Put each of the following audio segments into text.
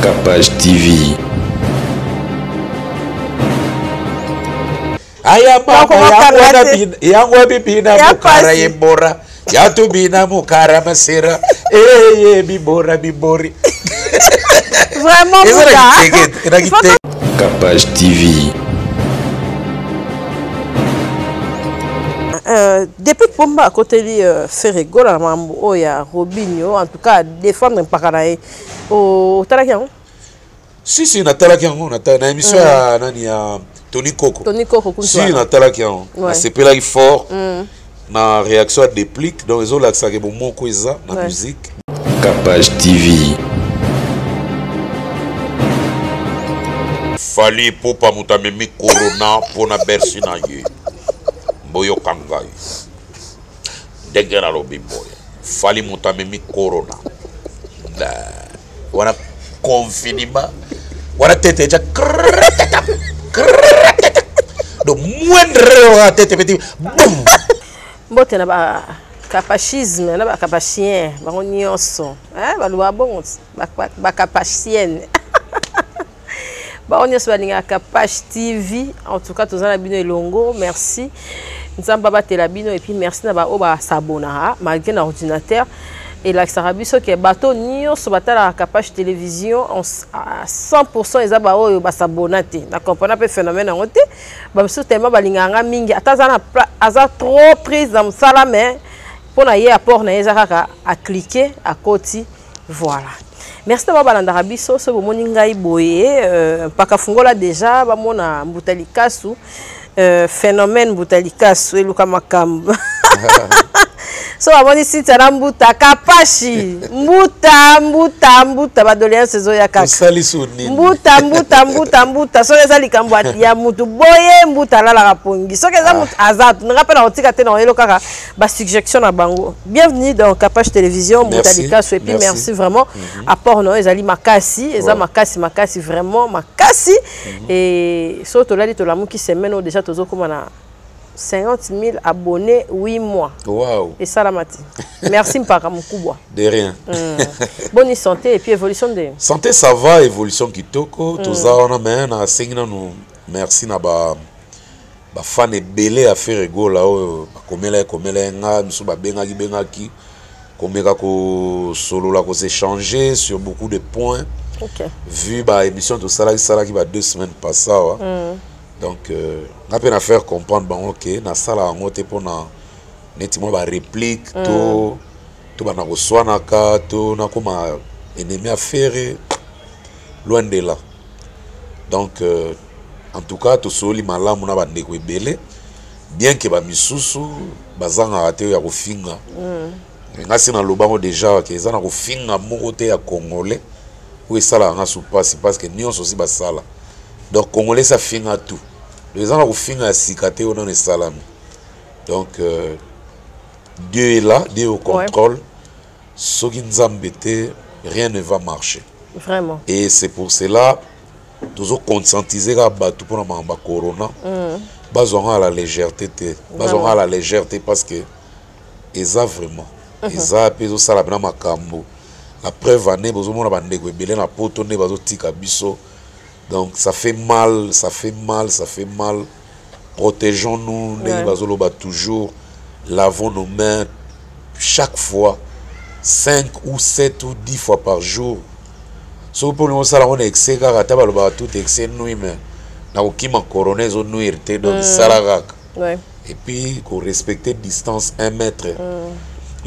Capage TV. Aya mama yango bibina mukara yebora yatubina mukara masera eye bibora bibori. Vraiment. Capage TV. Depuis Pomba akoteli Ferre Gola na makambo oyo ya Robinho, en tout cas défendre mpaka na ye, otalaki yango? Si si, natalaki yango na émission ya nani, ya Tony Koko. Tony Koko. Si, natalaki yango, nasepelaki fort na réaction ya Déplique. Donc ezolakisaka bomoko eza na musique. Capage TV. Fally Ipupa moto amemi corona mpona Bercy na ye. Boyoka ngai ndenge nalobi boye, Fally moto amemi corona wana, confinement wana tete eja, donc moindre oyo tete peti boum. Mbote na bacapachisme na bacapachien bango nyonso, baloba bongo, bacapachienne bango nyonso balingaka Capage TV. En tout cas, toza na bino elongo. Merci, Nzambe abatela bino. Et puis merci na baoyo basabonaka malgré na ordinateur elakisaka biso ke bato nyonso batalaka Capage Télévision à 100 eza baoyo basabona te. Na comprendre mpe phénomène yango te. Bamisusu tellement balingaka nga mingi, ata aza trop prise na mosala, mais mpo na ye apport na ye eza kaka acliquer, akoti. Voilà, merci na bao balandaka biso. Soki bomoni ngai boye, mpaka fungola déjà bamona Mbuta Likasu, phénomène Mbuta Likasu eluka makambo. So bamoni Cynthia na Mbuta Kapashi, Mbuta, Mbuta, Mbuta, badoléance ezoya kaka. Mbuta, Mbuta, Mbuta, Mbuta. Soki eza likambo ya mutu boye, Mbuta alalaka pongi. Soki eza mutu aza nga mpe na kotika te, na oyelo kaka basuggestion na bango. Bienvenue dans Capage Télévision, Mbuta Likasu. Et puis merci, merci vraiment. Apport na yo ezali makasi, eza makasi, makasi, vraiment makasi. Et so tolali, tolamuki, semaine oyo déjà tozokóma na 50 000 abonnés, 8 mois. Wow. Et salamati. Merci mpaka mkubwa. De rien. Bonne santé et puis évolution de. Santé ça va, évolution kitoko, toza wana. Mais na sengi nanu merci na ba bafan ebele ya Ferre Gola oyo bakomela, ekomela ye nga, misu babengaki bengaki, komeka kosolola, koséchanger sur beaucoup de points. Vu ba émission tosalaki salaki ba 2 semaines passé awa. Donc nga mpe na faire comprendre bango ke nasala yango te mpona neti mwa baréplique to banda koswanaka to nakoma ennemi ya Ferre, loin de là. Donc en tout cas tosoli malamu na bandeko ebele, bien ke bamisusu bazangaka te ya kofinga. Nga si nalobango déjà ke eza na kofinga moko te ya Congolais oyo esalaka nga su mpasi, parce que nyonso osi basala. Donc Congolais esi afinga tout, donc eza na kofinga ya sika te oyo nano esalami. Donc Dieu est là, Dieu est au contrôle. Soki Nzambe te, rien ne va marcher. Vraiment. Et c'est pour cela tozoconscientiser kaka bato mpona makambo ya corona. Bazwanga à la légèreté te, bazwanga à la légèreté, parce que eza vraiment, eza mpe ezosala mpena makambo. La preuve ane bozomona bandeko ebele na Poto nde bazotika biso. Donc ça fait mal, ça fait mal, ça fait mal. Protégeons-nous ndenge bazoloba toujours, lavons nos mains chaque fois, 5 ou 7 ou 10 fois par jour. Soki mpo olingi osala ngo na excès kaka, ata balobaka tout excès nuit, mais na kokima corona ezonuire te. Donc esala kaka. Et puis korespecter distance 1 mètre.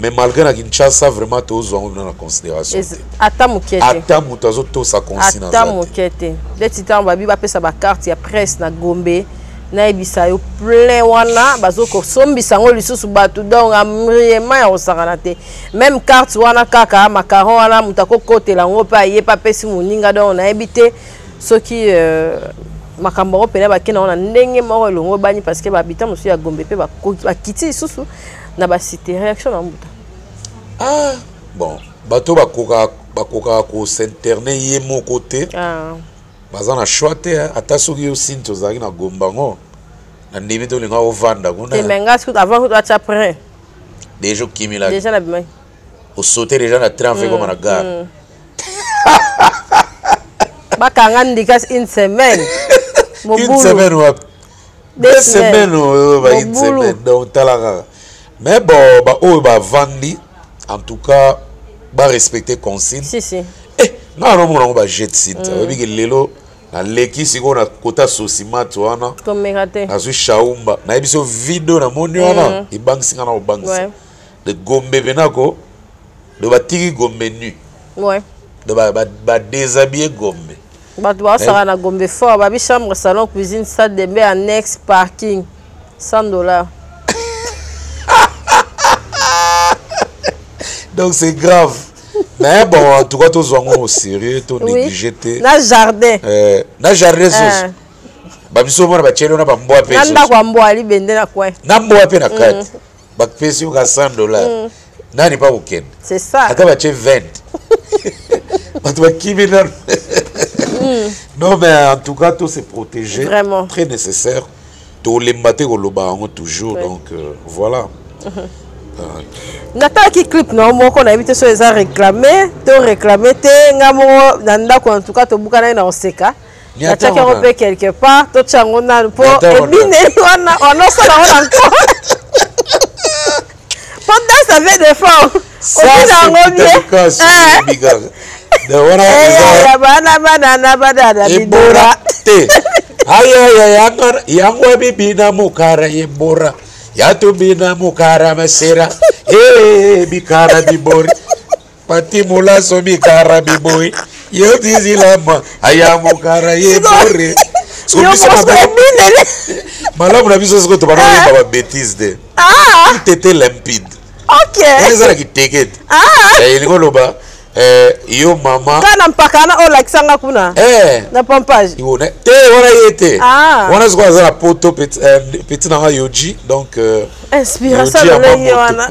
Mais malgré na Kinshasa vraiment tozwa yango na considération te. Ata moke te. Ata moto azotosa consigne ata aza te. Moke te. Neti ntango babi bapesa bacarte ya presse na Gombe, nayebisa yo, plein wana bazokosombisa yango lisusu bato. Donc amriema ya kosakana te. Même carte wana kaka macaron wana, moto akokotela yango mpe aye mpe apesi moninga. Donc nayebi te soki makambo yango mpena bakende yango na ndenge moko elongo bani, parce que bahabitant mosusu ya Gombe mpe bakiti lisusu na bacité. Réaction na Mbuta? Ah bon, bato bakokaka kos'interner ye moko te. Baza na choix te, hein. Ata soki yo Sinti ozalaki na Gomba ngo, na ndimi te olinga ovanda kuna. Te, mais nga sikutu avant kutu atya plein. Déjà okimilaki. Déjà nabimaki. Osauter déjà na train, fe koma na gare. Bakanga ndika une semaine. Une semaine wapi? 2 semaines oyo ba une semaine. Donc tala kaka. Mais bon, baoyo bavandi, en tout cas barespecte consigne. Si si. Eh, nga namona yango bajet site. Oyebi ke lelo naleki sikoyo na kota sosimat wana. Komeka te. Nazwi shaumba, nayebi so video namoni wana ebangisi nga na kobangisa. De Gombe penako do batiki Gombe nu. Do badéshabille Gombe. Bato baosaka na Gombe fort. Babi chambre, salon, cuisine, salle de bain, annexe, parking, 100 $. Donc c'est grave, mais bon, en tout cas tozwa yango au sérieux, to néglige te. Na jardin. Na jardin susu babiso omona batieli wana bambwa mpe. Na ndako ya mbwa, libende na coin. Na mbwa mpe na kati. Bapesi yo ka 100 $, nani mpa kokende? C'est ça. Ata batie 20, bato bakimi nano. Non, mais en tout cas to se protéger. Vraiment. Très nécessaire. Tolemba te koloba yango toujours. Donc voilà. Natalaki clip na yo moko, nayebi te so eza réclame to réclame te. Nga moko na ndako, en tout cas tobukana ye na koseka. Natiaki yango mpe quelque part. Totya yango nanu mpo ebineli wana onosala yango na nko mpo danse avec des formes. Obina yango bien. Bana bana bana bidora te. Ayaya, yango bibina mokara yebora yatubina mokara masera e bikara bibori pati molaso mikara biboi yotizilama aya mokara yebore. Malamu na biso sikoyo tobana oyemba babêtises te. Tout était limpide. Ezalaki teke te. Elingi oloba yo mama. Kana mpaka wana olakisanga kuna na pompage. Te, wana ye te. Wana sikoyo aza na poto, petit nanga Yoji, donc inspiration lolenge wana.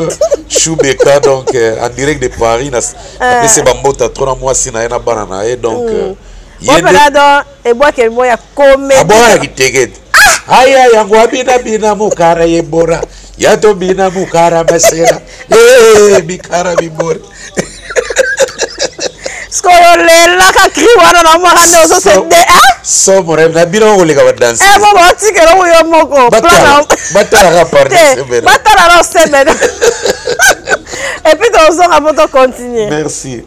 Chubeka, donc en direct de Paris, napesi bambota tro na mwasi na ye na bana na ye. Donc opena donc ebwakeli mo ya comédie. Abwakaki teke te. Aya, yango abina bina mokara yebora yatobina mokara masera bikara bibora. Sikoyo lelaka cri wana na mwaka nde ozosende. Somo na bino koleka badanse. Mo baotikela yo moko. Batalaka par Batala na semaine et puis tozonga mpo tocontinue. Merci.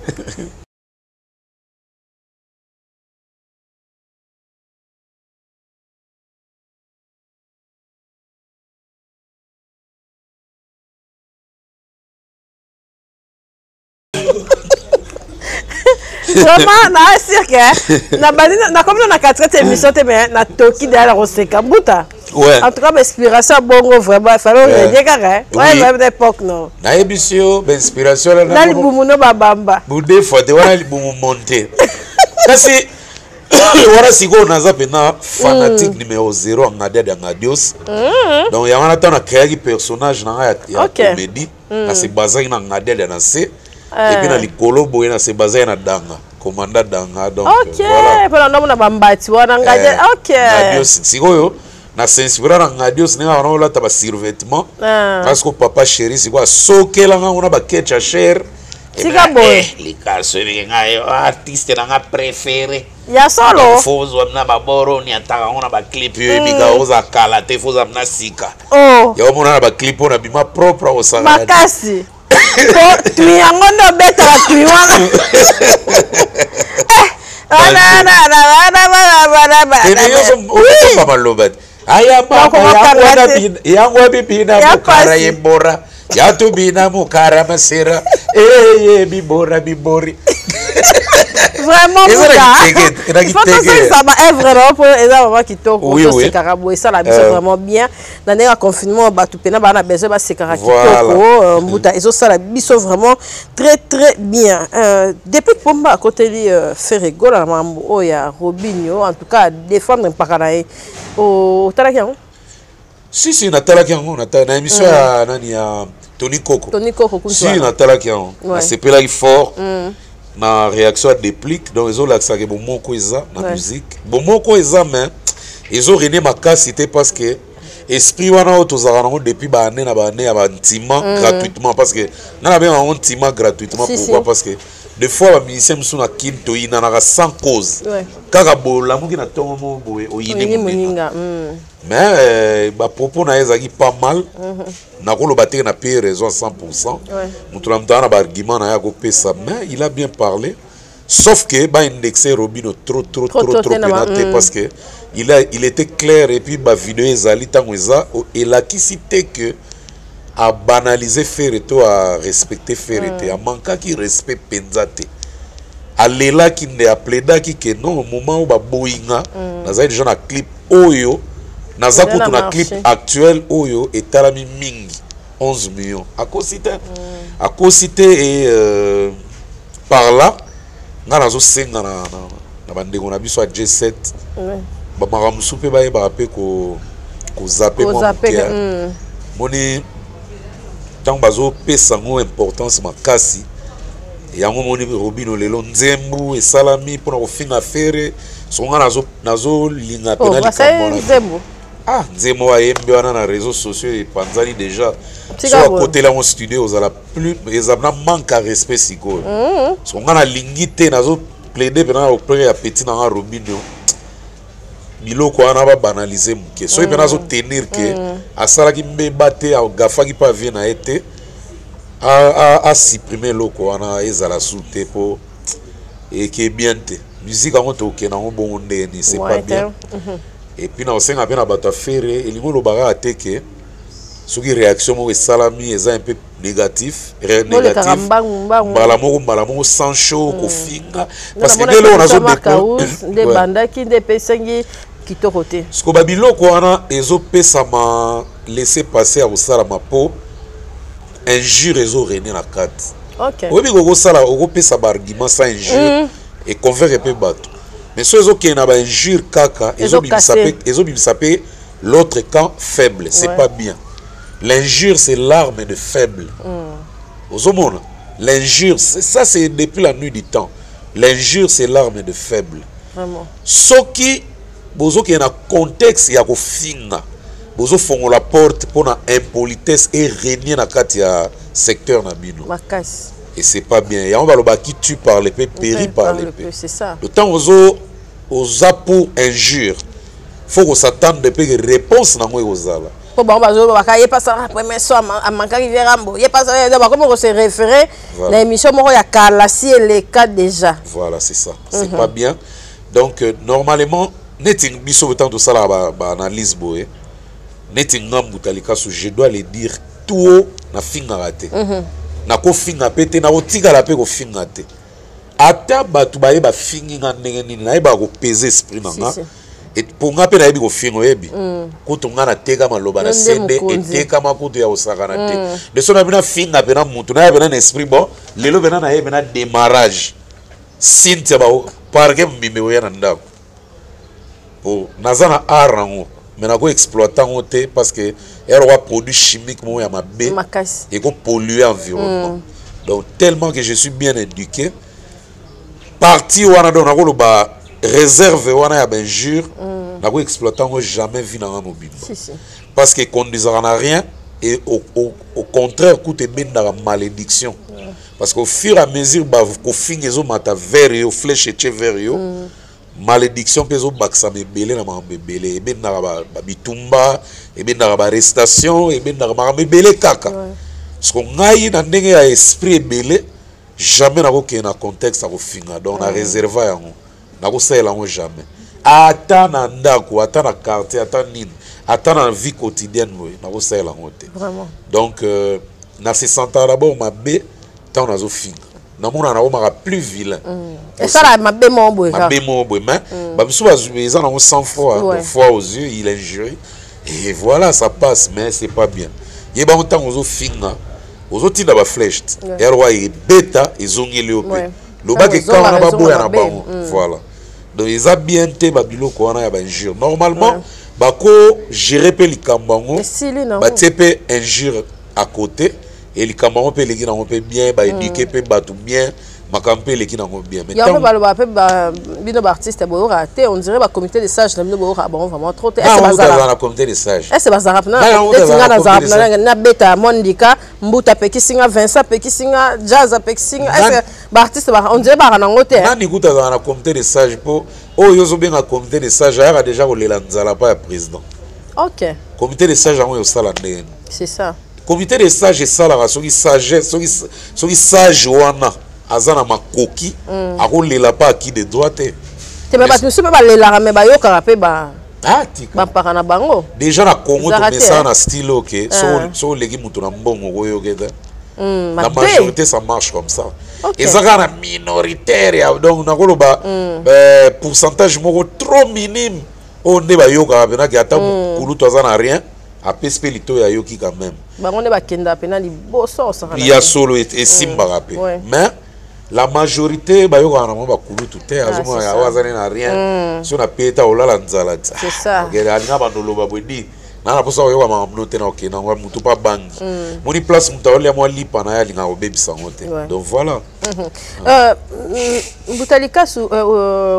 Vraiment na sûr que nabandi nakomi na katikati émission te, mais natoki deya na koseka mbuta. En tout cas bainspiration ya bongo, vraiment fallait oredie kaka ouais na époque non. Nayebisi yo bainspiration. Na libumu no babamba. Bude fois te wana libumu monte, kasi wana sikoyo naza mpena fanatique numéro 0 ya Ngadiadi ya Ngadios. Donc yango wana ntango nacréaki personnage na ngai ya comédie, nase bazaki na Ngadiadi ya na se et puis na likolo boye nase bazaki na Danga, commanda Danga. Donc voilà, mpona ndamona bambati wana Ngadi. Ngadios sikoyo nasinspira na Ngadios ndenge wana olata basurvêtement, parce que papa chéri sikoyo asokelanga ngo na baketch ya cher. Tika boye. Likaso ebike ngai artiste na nga préféré. Ya solo. Fo ozwa na baboro niataka yango na baclip oyo ebika oza kala te, fo ozwa na sika. Ya omona na baclip oyo nabima propre akosaka. Makasi po tui yango nde obetaka tui wana. Nyonso maloba te. Aya mama, yango bibina mokara yebora yatubina mokara masera eye bibora bibori. Vraiment, faut tosalisa baœuvre na mpo eza vraiment kitoko. Tosekaka boye, esala biso vraiment bien. Na ndenge ya confinement, bato mpena baa na besoin basekaka kitoko. Mbuta, ezosala biso vraiment très très bien. Depuis Pomba akoteli Ferre Gola na makambo oyo ya Robinio, en tout cas défendre mpaka na ye, otalaki yango? Si si, natalaki yango na émission ya nani, ya Tony Koko. Tony Koko. Si, natalaki yango, nasepelaki fort na réaction ya Déplique. Donc ezolakisaka bomoko eza na musique, bomoko eza, mais ezorene makasi te parce que Esprit wana oyo tozalaka nango depuis baannée na baannée ya bantima gratuitement, parce que nga nabenga yango ntima gratuitement. Si, Pourquoi? si. Parce que des fois bamusicien mosusu na Kini toyinanaka sans cause. Kaka bolamuki na ntongo moko boye, oyini oyini moninga. Moninga. Mais bapropos na ye ezalaki pas mal. Nakoloba teke na paye raison à 100. Moto na moto aza na baargument na ye akopesa, mais il a bien parlé, sauf que baindexe Robino trop trop Trop, trop trop trop te na pena te, parce que il était clair. Et puis bavideo ezali ntango eza elakisi te que abanalize Ferre to arespecte Ferre te. Amankaki respect mpenza te. Alelaki nde aplaidaki ke non, moment oyo baboyi nga, nazali déjà na clip oyo naza Eza kutu na na clip marché. Actuel oyo etalami mingi, 11 millions. Akosi te, akosi te. E par là nga nazosenga na bandeko na biso ya G7, bamakambo mosusu mpe bayebaka mpe kozape mwa Kozape, moke. Moni ntango bazopesa yango importance makasi yango, moni Robino lelo nzembu esalami mpona kofinga Ferre. Soko nga nazolinga Oh, mpena likambo basali wana te. nzembo. Ah, nzembo ayembi wana na réseaux sociaux epanzani déjà. Tika So boye. akoteli yango studio, ozala plus, eza na manque ya respect. Sikoyo so nga nalingi te, nazoplaide mpena na auprès ya petit na nga Robino, biloko wana babanalize moke. Soki mpena azotenir ke asalaki mbeba te, agafaki mpe avie na ye te, asupprime eloko wana, ezala su te, mpo eke bien te. Musique yango tokokende yango bongo ndeni, c'est pas Ouais, bien. te. Et puis na kosenga mpe na bato ya Ferre, elingi oloba kaka te ke soki réaction moko esalami eza un peu négatif, Bolekaka négatif mbangu mbangu. mbala moko mbala moko sans chaud kofinga, parce que Namonaki nde eloko Marc nazo House nde ebandaki nde epesangi kitoko te. Siko babiloko wana ezopesama laisser passer ya kosalama mpo injure ezorene na kati. Oyebi kokosala, okopesa baargument sans injure, econvaincre mpe bato, mais so ezokende na bainjure kaka, ezobimisa Ezokase. mpe, ezobimisa mpe l'autre camp faible. C'est pas bien. L'injure, c'est l'arme de faible. Ozomona l'injure, ça c'est depuis la nuit du temps, l'injure, c'est l'arme de faible. Soki bozokende na contexte ya kofinga, bozofongola porte mpona impolitesse erégner na kati ya secteur na bino. Makasi. Et c'est pas bien. Yango balobaki: tue par l'épée, périt par l'épée. L'épée, c'est ça. Le temps ozo oza pour injure, faut kos'attendre mpe ke réponse nango ekozala. Mpo bango bazolobaka ye pasaka premier so amankaki verambo ye pasaka, bakomi kose référé na émission moko ya kala si eleka déjà. Voilà, c'est ça, c'est pas bien. Donc normalement neti biso ntango tosalaka baanalyse boye, neti nga Mbuta Likasu, je dois le dire tout haut, nafingaka te, nakofinga mpe te, nakotikala mpe kofinga te. Ata bato baye bafingi nga ndenge nini, nayebaka kopese esprit na nga. Si, si. Mpo nga mpe nayebi kofinga, oyebi kutu nga nateka maloba na Yo nde sende mokonzi. Etekama kutu ya kosakana te. De so na bino afinga mpena mutu naya pena na esprit bon, lelo pena naye pena démarrage cynthia ba parke mbimbe oya na ndako, po naza na art yango, mais nakoexploite yango te, parce que eza produit chimique moko ya mabe. Makasi. Ekopolluer environnement. Donc tellement que je suis bien éduqué, parti wana, donc nakoloba réserve wana ya bainjure, nakoexploite yango jamais vi nanga mobimba. Si, si. Parce que econduisaka na rien et au contraire kutu ebendaka malédiction, parce qu'au fur et à mesure bakofinga ezomata vers yo, flèche etie vers yo, malédiction mpe ezobakisama ebele na makambo ebele. Ebendaka babitumba, ebendaka baarrestation, ebendaka makambo ebele kaka. Parce que ngai na ndenge ya esprit ebele, jamais nakokende na contexte ya kofinga. Donc na réserva yango, nakosalela yango jamais, ata na ndako, ata na quartier, ata nini, ata na vie quotidienne boye, nakosalela yango te. Donc na se sentaka d'abord mabe ntango nazofinga, namona nakomaka plus vilain. Esala mabe moko boye kaka. Mabe moko boye, mais bamisusu bazwi eza nango sans froid, froid aux yeux, il injure et voilà, ça passe, mais c'est pas bien. Yebango ntango ozofinga, ozotinda baflèche te, eloko ebeta ezongeli yo mpe. Lobaki Ntango ka wana ezonga baboya na mabe. bango. Voilà, donc eza bien te babiloko wana ya bainjure. Normalement bakogérer mpe likambo yango, Esili nango. batie mpe injure à côté e likambo yango mpe eleki nango mpe bien, baéduke mpe bato bien. Makambo mpe eleki nango bien. Mais yango balobaka mpe bino baartiste boyokaka te, on dirait bacomité de sage na bino boyokaka bango vraiment trop te. Est-ce na comité de sage? Est-ce bazalaka mpena neti nga nazalaka mpena nabeta mondika mbuta apekisi nga, Vincent apekisi nga, Jazz apekisi nga? Est-ce baartiste, on dirait baka nango te? Nani kuta azalaka na comité de sage? Mpo oyo ozobenga comité de sage ayaka déjà kolela nzala pa ya président. Comité de sage yango osala ndenge? C'est ça. Comité de sage esalaka soki sage, soki sage wana aza na makoki, akolela pa aki de droit te. Te, me bato mosusu mpe balelaka, me bayokaka mpe atika bampaka na bango. Déjà na Congo tomesana na style oke so oleki moto na mbongo, koyoka te. La majorité, ça marche comme ça. Eza kaka na minoritaire ya, donc nakoloba pourcentage moko trop minime oyo nde bayokaka mpenaki. Ata kulutu aza na rien, apesi mpe litoyi, ayoki quand même. Bango nde bakendaka mpena liboso osaka. Ya solo, esimbaka mpe, mais la majorité bayokaka na bango bakulutu te. Azomona awa aza ne na rien, so na pe ta olala nzala. Alinga bando oloba boye di naa na mposa koyoka makambo no te, na okende yango motu mpa bangi moni place moto aolia mwa lipa na ye, alingaka kobebisa yango te. Donc voilà. Mbuta Likasu,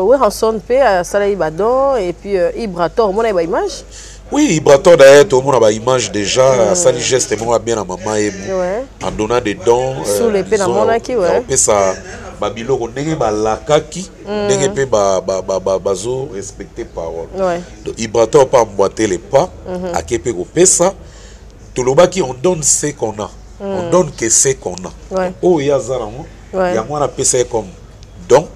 Werrason mpe asalaki badon et puis Ibrator, omona ye baimage? Oui, Ibrator d'ailleurs, tomona baimage déjà. Asali geste moko bien na mama yemu en donnant des dons. Sule mpe namonaki. Opesa babiloko ndenge balakaki, ndenge mpe bazo respecter parole. Donc Ibrator mpe emboîter les pas, ake mpe kopesa. Tolobaki on donne ce qu'on a, on donne que ce qu'on a. Oyo ye aza nango, yango wana apesa ye comme don.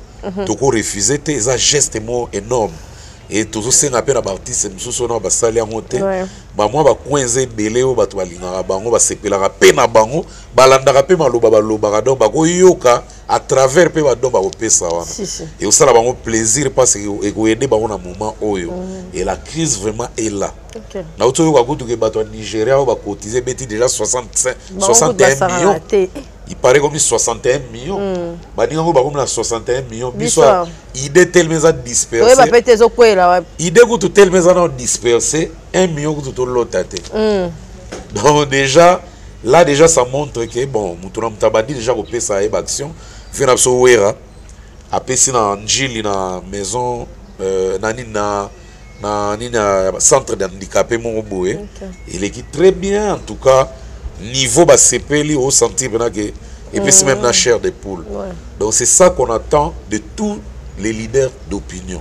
Tokorefuse te, eza geste moko énorme. E tozosenga mpe na baartiste mosusu oyo basali yango te, bamwa bacoin eza ebele oyo bato balingaka bango, basepelaka mpe na bango, balandaka mpe maloba balobaka. Donc bakoyoka à travers mpe badon bakopesa wana, ekosala bango plaisir parce que ekoaider bango na moment oyo. Et la crise vraiment est là. Nauti oyoka kutu ke bato ya Nigeria oyo bacotiser, beti déjà 65, 61 millions. Il paraît comme 61 millions. Baninga ngo bakomi na 61 millions. Biso idée tellement eza dispersé, idée kutu tellement eza nao dispersé, 1 million kutu tolota te. Donc déjà là, déjà ça montre que bon, moto na moto abandi déjà kopesa ye baaction. Fe na biso Wera apesi na Njili, na maison na nini, na nini ya centre d'handicapé moko boye. Eleki très bien. En tout cas niveau basepeli, osentir mpena ke epesi même na chair de poule. Donc c'est ça qu'on attend de tous les leaders d'opinion.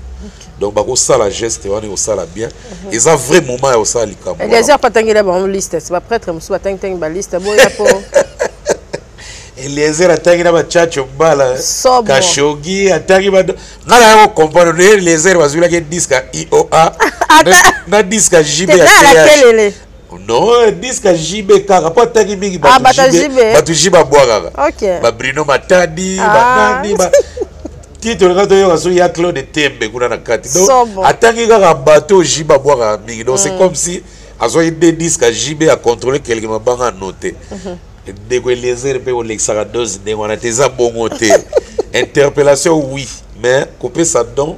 Donc bakosala geste wana, ekosala bien. Eza vrai moment ya kosala likambo wana. Eliezer patangela bango liste, baprêtre mosusu batangitangi baliste boya po Eliezer atangi na bachacho mbala. Somo. Kashogi atangi ba nga na yango comprendre ne. Eliezer bazwilaki disque ya ioa na disque ya JB ya na TH. Lakelele. Non, disque ya JB kaka mpo atangi mingi. Ah, bato ya JB. Bato JB abwakaka. Babrino Matadi, banani ti tolinga toyoka soki ya Claude Tembe kuna na kati. Donc Somo. atangi kaka bato oyo JB abwakaka mingi. Donc c'est comme si azwaki de disque ya JB, acontrôle quelque mabanga anote. Ndeko Eliezer mpe kolekisaka dose ndenge wana te, eza bongo te. Interpellation oui, mais kopesa don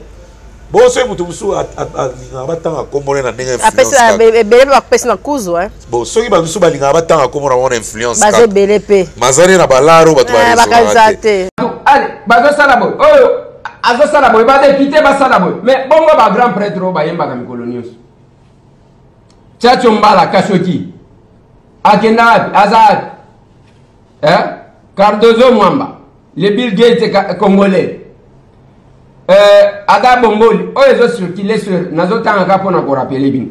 bon, soki moto mosusu alingaka batanga nkombo na ndenge apesi influence kaka. Ebele mpe bakopesi na kuzu, eh. Bon, soki bamosusu balingaka batanga nkombo na bango na influence baza kaka. Ebele mpe. Mazali na balaro bato bakanisa baresonaka te. Te. Ale bazosala boye, oyo azosala boye, badéputé basala boye, mais bongo bagrand prêtre oyo bayembaka mikolo nyonso, Tchatcho Mbala, Kashoki akenda wapi? Aza wapi, eh? Cardozo Mwamba, le Bill Gates congolais, Ada Bomboli oyo ezocircule sur, nazotanga kaka mpona korappeler bino,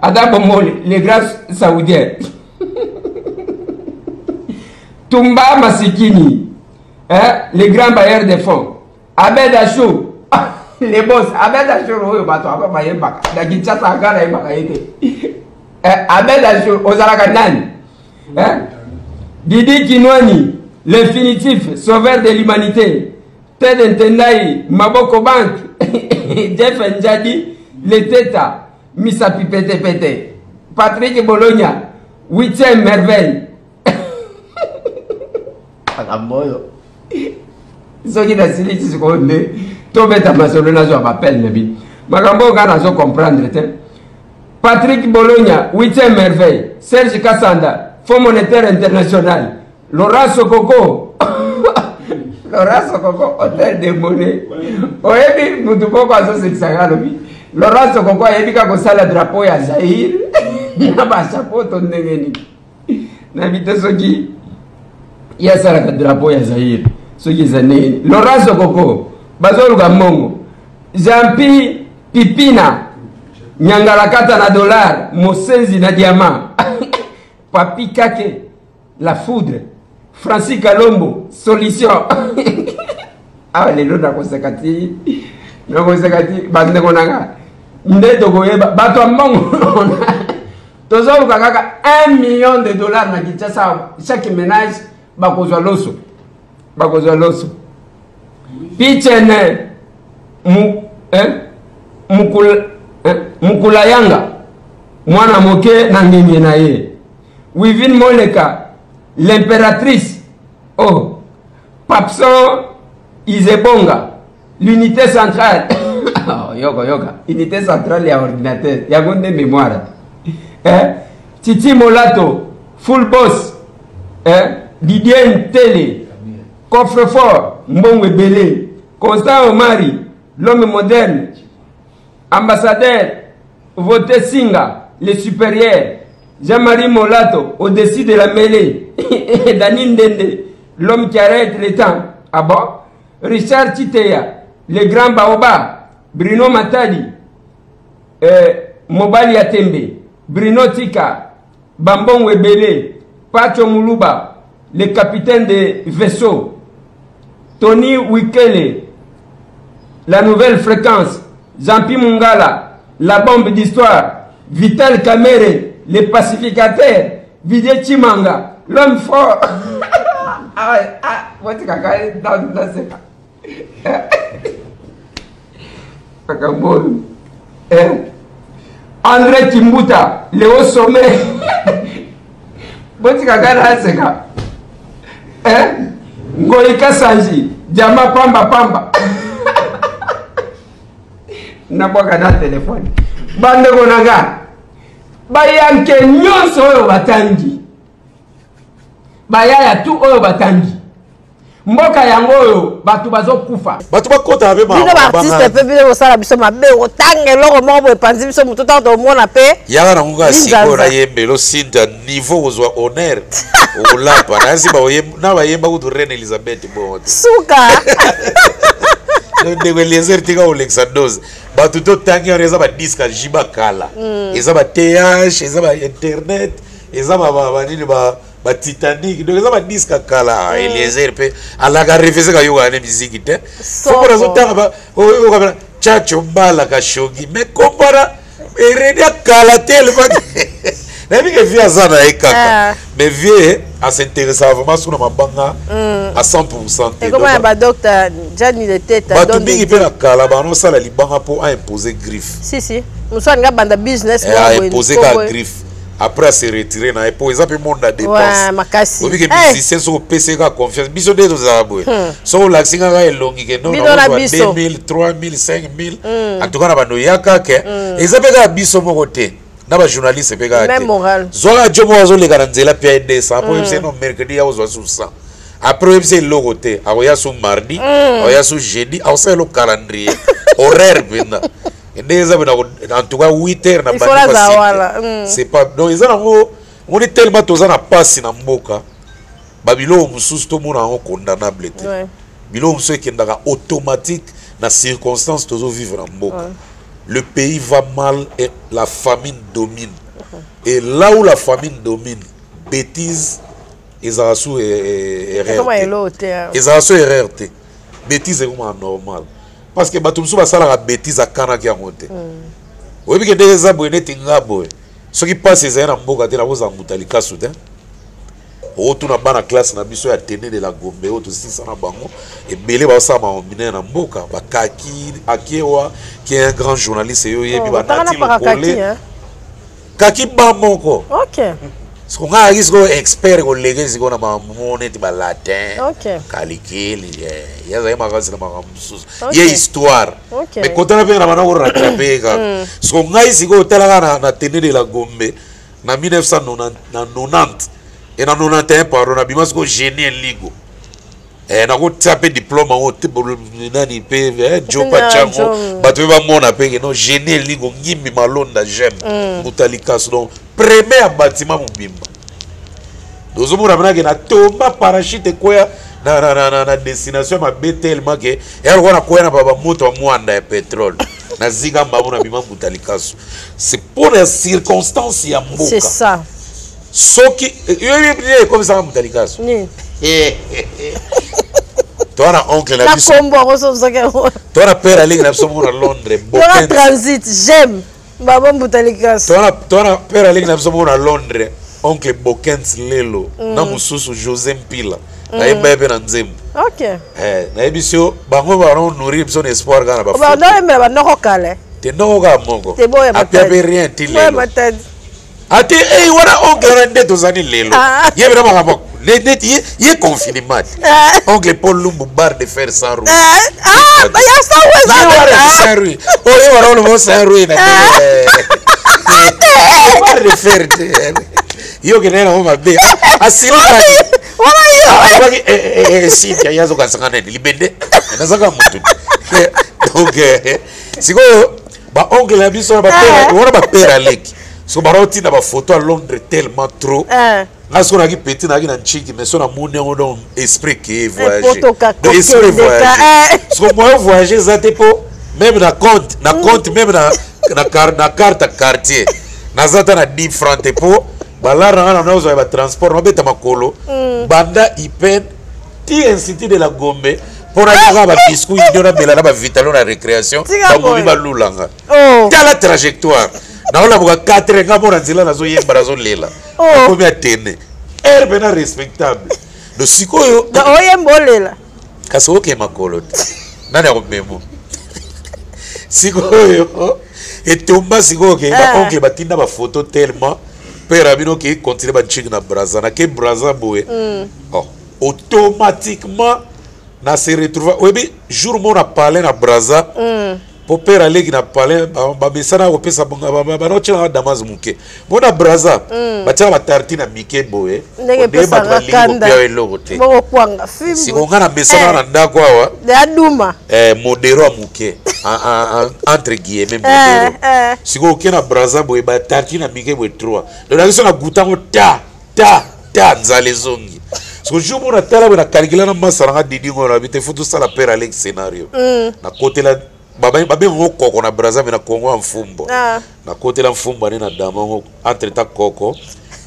Ada Bomboli le grand saoudien, Tumba Masikini, eh, le grand bailleur de fonds, Abed Achour, le boss Abed Achour oyo bato aba bayembaka na Kinshasa, anga nayebaka ye te. Eh, Abed Achour ozalaka nani, eh? Didi Kinwani, l'infinitif sauveur de l'humanité, Ted Ntendai, Maboko Bank, Jeff Njadi, le Teta, Misapi Pete Pete, Patrick Bologna, huitième merveille. Makambo oyo soki nasilisi sikoyo nde tobeta masolo, nazwa bapele na bino. Makambo oyo kaka nazo comprendre te. Patrick Bologna, huitième merveille, Serge Kasanda, Fonds monétaire international, Laurent Sokoko. Laurent Sokoko hotel de monnaie. Oyebi mutu moko azosekisaka alobi Laurent Sokoko ayebi kaka kosala drapeau ya Zaïre na ba chapeau to ndenge nini. Nayebi te soki ye asalaka drapeau ya Zaïre soki eza ndenge nini. Laurent Sokoko bazoluka mbongo. Jean-Pi Pipina nyangalakata na dollar mosenzi na diamant Papi Kake la foudre Francis Kalombo solution awa lelo nakoseka ti nakoseka ti bandeko na nga nde tokoyeba bato ya mbongo tozoluka kaka 1 million de dollars na Kinshasa chaque ménage bakozwa loso bakozwa loso pichene mu, eh, mukula, eh, mukula yanga mwana moke na ngenge na ye Wivine Moleka, l'impératrice, oh, Papson Izebonga, l'unité centrale. oh, yoka yoka, unité centrale ya ordinateur, yango nde mémoire. Eh? Titi Molato, full boss, eh? Didier Ntele, coffre-fort, mbongo ebele, Constant Omari, l'homme moderne, ambassadeur Vote Singa, le supérieur, Jean-Marie Molato, au-dessus de la mêlée, Dani Ndende, l'homme qui arrête le temps. Ah bon? Richard Chitea, le grand Baoba, Bruno Matadi, Mobali Atembe, Bruno Tika, Bambon Webele, Pacho Muluba, le capitaine de vaisseau, Tony Wikele, la nouvelle fréquence, Jean-Pi Mungala, la bombe d'histoire, Vital Kamere, le pacificateur, Vidier Chimanga, l'homme fort. Ah, ah, eh? André Kimbuta, Léo Sommet. Botika kaka naseka. Eh? Ngoyi Kasanji, Diama Pamba Pamba. Nabwaka na telefone. Bandeko na nga, bayanke nyonso oyo batangi, bayaya tu oyo batangi, mboka yango oyo bato bazokufa. Bato bakota mpe bino baartiste mpe bino bosala biso mabe, otanga eloko moko boye epanzi biso motu ntango tomona mpe yaka nango kaka sikoyo nayembelo Cynthia niveau kozwa honneur olapa nayasi na bayemba kutu reine Elizabeth bongo te suka ndeko Eliezer tika kolekisa dose bato totangi wana eza badisque ya jiba kala eza ba th eza ba internet eza banini ba ba Titanic donc eza ba disque ya kala. Eliezer mpe alaka refuse kayokaka ne miziki te foko nazotanga oyokaka Chacho Mbala Kashogi mais kompara eredi ya kala tellement nayebi ke vie aza na ye kaka mais vie as'intéressaka vraiment so na mabanga à 100 te. Ekoma ya badocteur Jani de Teta. Bato mingi mpe na kala banosala libanga mpo aimpose griffe. Si si, mosu alinga banda business. Aimpose kaka griffe après ase retire na ye mpo eza mpe monde ya dépense. Makasi. Oyebi ke musicien soki opesi kaka confiance, biso nde tozala boye, soki olakisi kaka elongi ke non, 2000, 3000, 5000, en tout cas na bando yaka ke eza mpe kaka biso moko te, na bajournaliste mpe kaka te. Zwaka jo moko azoleka na nzela mpe aye 200 après oyebisa no mercredi ya kozwa su 100, après oyebisa eloko te, akoya su mardi, akoya su jeudi, akosala elo calendrier horaire mpenza ndenge eza mpe en tout cas 8 heures na bandi. C'est pas donc eza nango omoni tellement toza na pasi na mboka, babiloko mosusu tomona yango condamnable te, biloko mosusu ekendaka automatique na circonstance tozovivre na mboka. Le pays va mal et la famine domine, et là où la famine domine, bêtise ezalaka su erreur te, ezalaka su erreur te, bêtise ekomaka normal parce que bato mosusu basalaka bêtise akanaki yango te. Oyebi ke ndenge eza boye, neti nga boye, soki mpasi ezali na mboka te, nakozala moto likasu te. Otuna bana classe na biso ya Tene de la Gombe oyo tosisa na bango ebele bazosala makambo minene na mboka, bakaki Akewa qui est un grand journaliste eyo oyebi, banati lokole kaki ba moko. Siko nga ayaki sikoyo expert koleke sikoyo na makambo moko neti balatin, kalikili, ye azali makasi na makambo mosusu, ye histoire, mais kotana mpe na bana korattraper kaka. Siko ngai sikoyo otalaka na Tene de la Gombe na 1990 et na 91, pardon, nabima sikoyo génie eligo. Nakotia mpe diplôme yango te, nani mpe jopa Otinda tiango, jo. bato mpe bamona mpe ke no génie elingo ngimbi malonda j'aime mbuta likaso. Donc premier ya bâtiment mobimba, tozomona mpenake na tomba parachute ekwea na destination ya mabe, tellement ke eya lokola nakwea na bamoto ya mwanda ya pétrole, nazika mbamu na bima mbuta likaso. C'est pour la circonstance ya C'est mboka. ça. Soki ekomisaka mbuta likaso, Nini? Toa na oncle na Na biso. kombo yango so ozaki yango. Toa na père alingi na biso moko na Londres. Toka Bokent. transit j'aime babo mbuta likasi. Toa na père alingi na biso moko na Londres, oncle Bokens lelo, na mosusu José Mpila, nayeba ye mpe na nzembo. Nayebi so bango banonourrir biso na espoir kaka na bafoto. Bandoyembela bandoko kala. Te, ndoko kaka moko. Te boya. Apia mpe rien ti Boya lelo. Matadi. Ate ei wana oncle wana nde tozali lelo. Ye bena makambo neti ye confinement te. Oncle Paul Lumbu, bar de fer sans roue. Ah, ya sawa. Ye wana sans roue, oyo wana olobo sans roue na bar de fer te, yo okende nango mabe, asilikaki. Wana yo. Alobaki Cynthia, ye azokanisanga nini, libende nazaka motu te. Donc sikoyo baoncle na biso na bapere wana, bapere aleki so banaotinda bafoto ya Londres tellement trop. Nga sikoyo nayaki petit, nayaki na ntshiki, mais so namoni yango, donc esprit ke voyage. Epotoka, Donc esprit kokendeka, voyage. Siko moyen voyage eza te, mpo même na compte, même na carte ya quartier naza ata na 10 franc te, mpo balare nanga na nazwa ya batransport, nabeta makolo banda Ipen ti Institut de la Gombe mpo nayaka babiscuit ndio namela na bavitalo na récréation. Tika Bamomi boye. balulanga. Oh. Tala trajectoire, naolamuka 4, nga mona nzela, nazoyemba, nazolela. Oh. Nakomi atene aire mpena respectable. Do sikoyo Donc, oyemba, olela. Kasi okee makolo te, nani akomemo? Sikoyo etomba sikoyo ke baoncle batinda bafoto tellement, père abino ke continue bantshiki na Braza, nake Braza boye. Oh, automatiquement na se retrouva, oyebi, jour mo na palais na Braza, po père aleki na palais, bamesana kopesa banotielanga damas moke mo na Braza, batiaka batartine ya mike boye. Ndenge Ondenge bato epesaka balingi kanda. kopia eloko te. Bongo kwanga fimbu. Siko nga na mesana na ndako awa. Aduma. Modero ya moke, entre guillemets modero. Sikoyo oke na Braza boye, batartine ya mike boye 3, donc nakiso na gutango ta ta ta, nzala ezongi. Siko jour moko natala boye, nakalikila na masa nanga Didi ngoyo, nabi te, faut tosala père Alex scénario. Nakotela, babengango koko na Braza, me na Kongo ya mfumbo. Nakotela mfumbo ane na dama yango, entre ta koko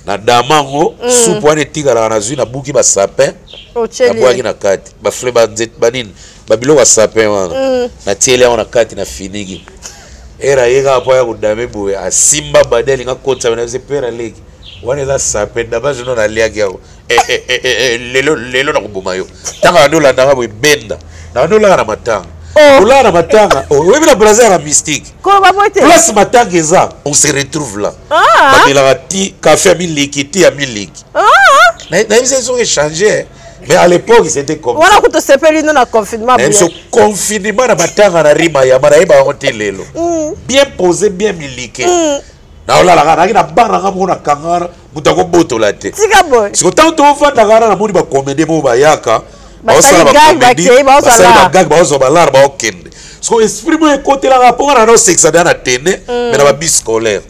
na dama yango, supu wana etikalaka, nazwi nabuki basapin, Otyeli. nabwaki na kati bafle, banzete, banini, babiloko ya sapin wana, natieli yango na kati, na finiki ere aye kaka mpo aya kodame boye, asimba bade, alinga kotisa na biso. Pere aleki wana eza sapin, damage no naliaki yango. Lelo lelo nakoboma yo. Ntango bandi olandanga boye, benda na bandi olaka na matanga. Oh. Olaka na matanga, oyebi, na Brazil ya mystique. Koloba boye te. Place matanga eza, on se retrouve là. Bamelaka ti café ya miliki, ti ya miliki. Nayebi se soki échange, mais à l'époque c'était comme ça. Wana kuta osepeli no na confinement. Nayebi so confinement na matanga na rima yama, nayeba yango te lelo. Bien posé, bien milike, naolalaka, nayaki na bar nanga moko, nakanga wana, moto akobotola te. Tika boye. Siko ntango tovandaka wana, namoni bacomédie moko bayaka. Basali baosala gag, bacomédie, bakei, baozwa basali lar. bagag, baozwa balare, baokende. Siko esprit moko ekotelaka mpo nga na naosekisa deya na tene, mais na babus scolaire.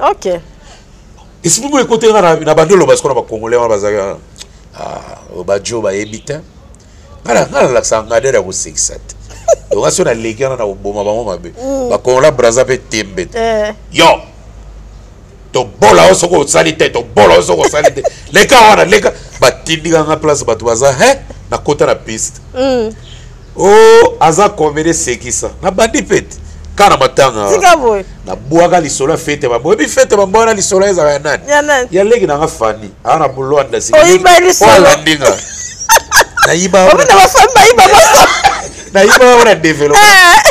Esprit moko ekotelaka na bandi oloba siko na bacongolais wana bazalaki wana, ah, bajo bayebi te, nga nalakisaka ngadere ya kosekisa te. Donc nga so naleki wana na koboma bango mabe, bacongolais Braza mpe tembe te. Yo tobola oyo soki osali te, tobola oyo soki osali te, leka wana, leka. Batindika nga place bato baza he, nakota na piste. O aza comédie, sekisa, nabandi mpe te kaka na matanga. Tika boye. Nabwaka lisolo ya fete bambo, oyebi fete bambo wana, lisolo ezalaka ya nani? Ya nani? Ya leki nanga Fani, aa na Bolwanda. Oyiba lisolo. Alandinga, nayiba. Omina bafami bayiba baso. Nayiba wana développe.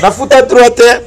Nafuta droit te,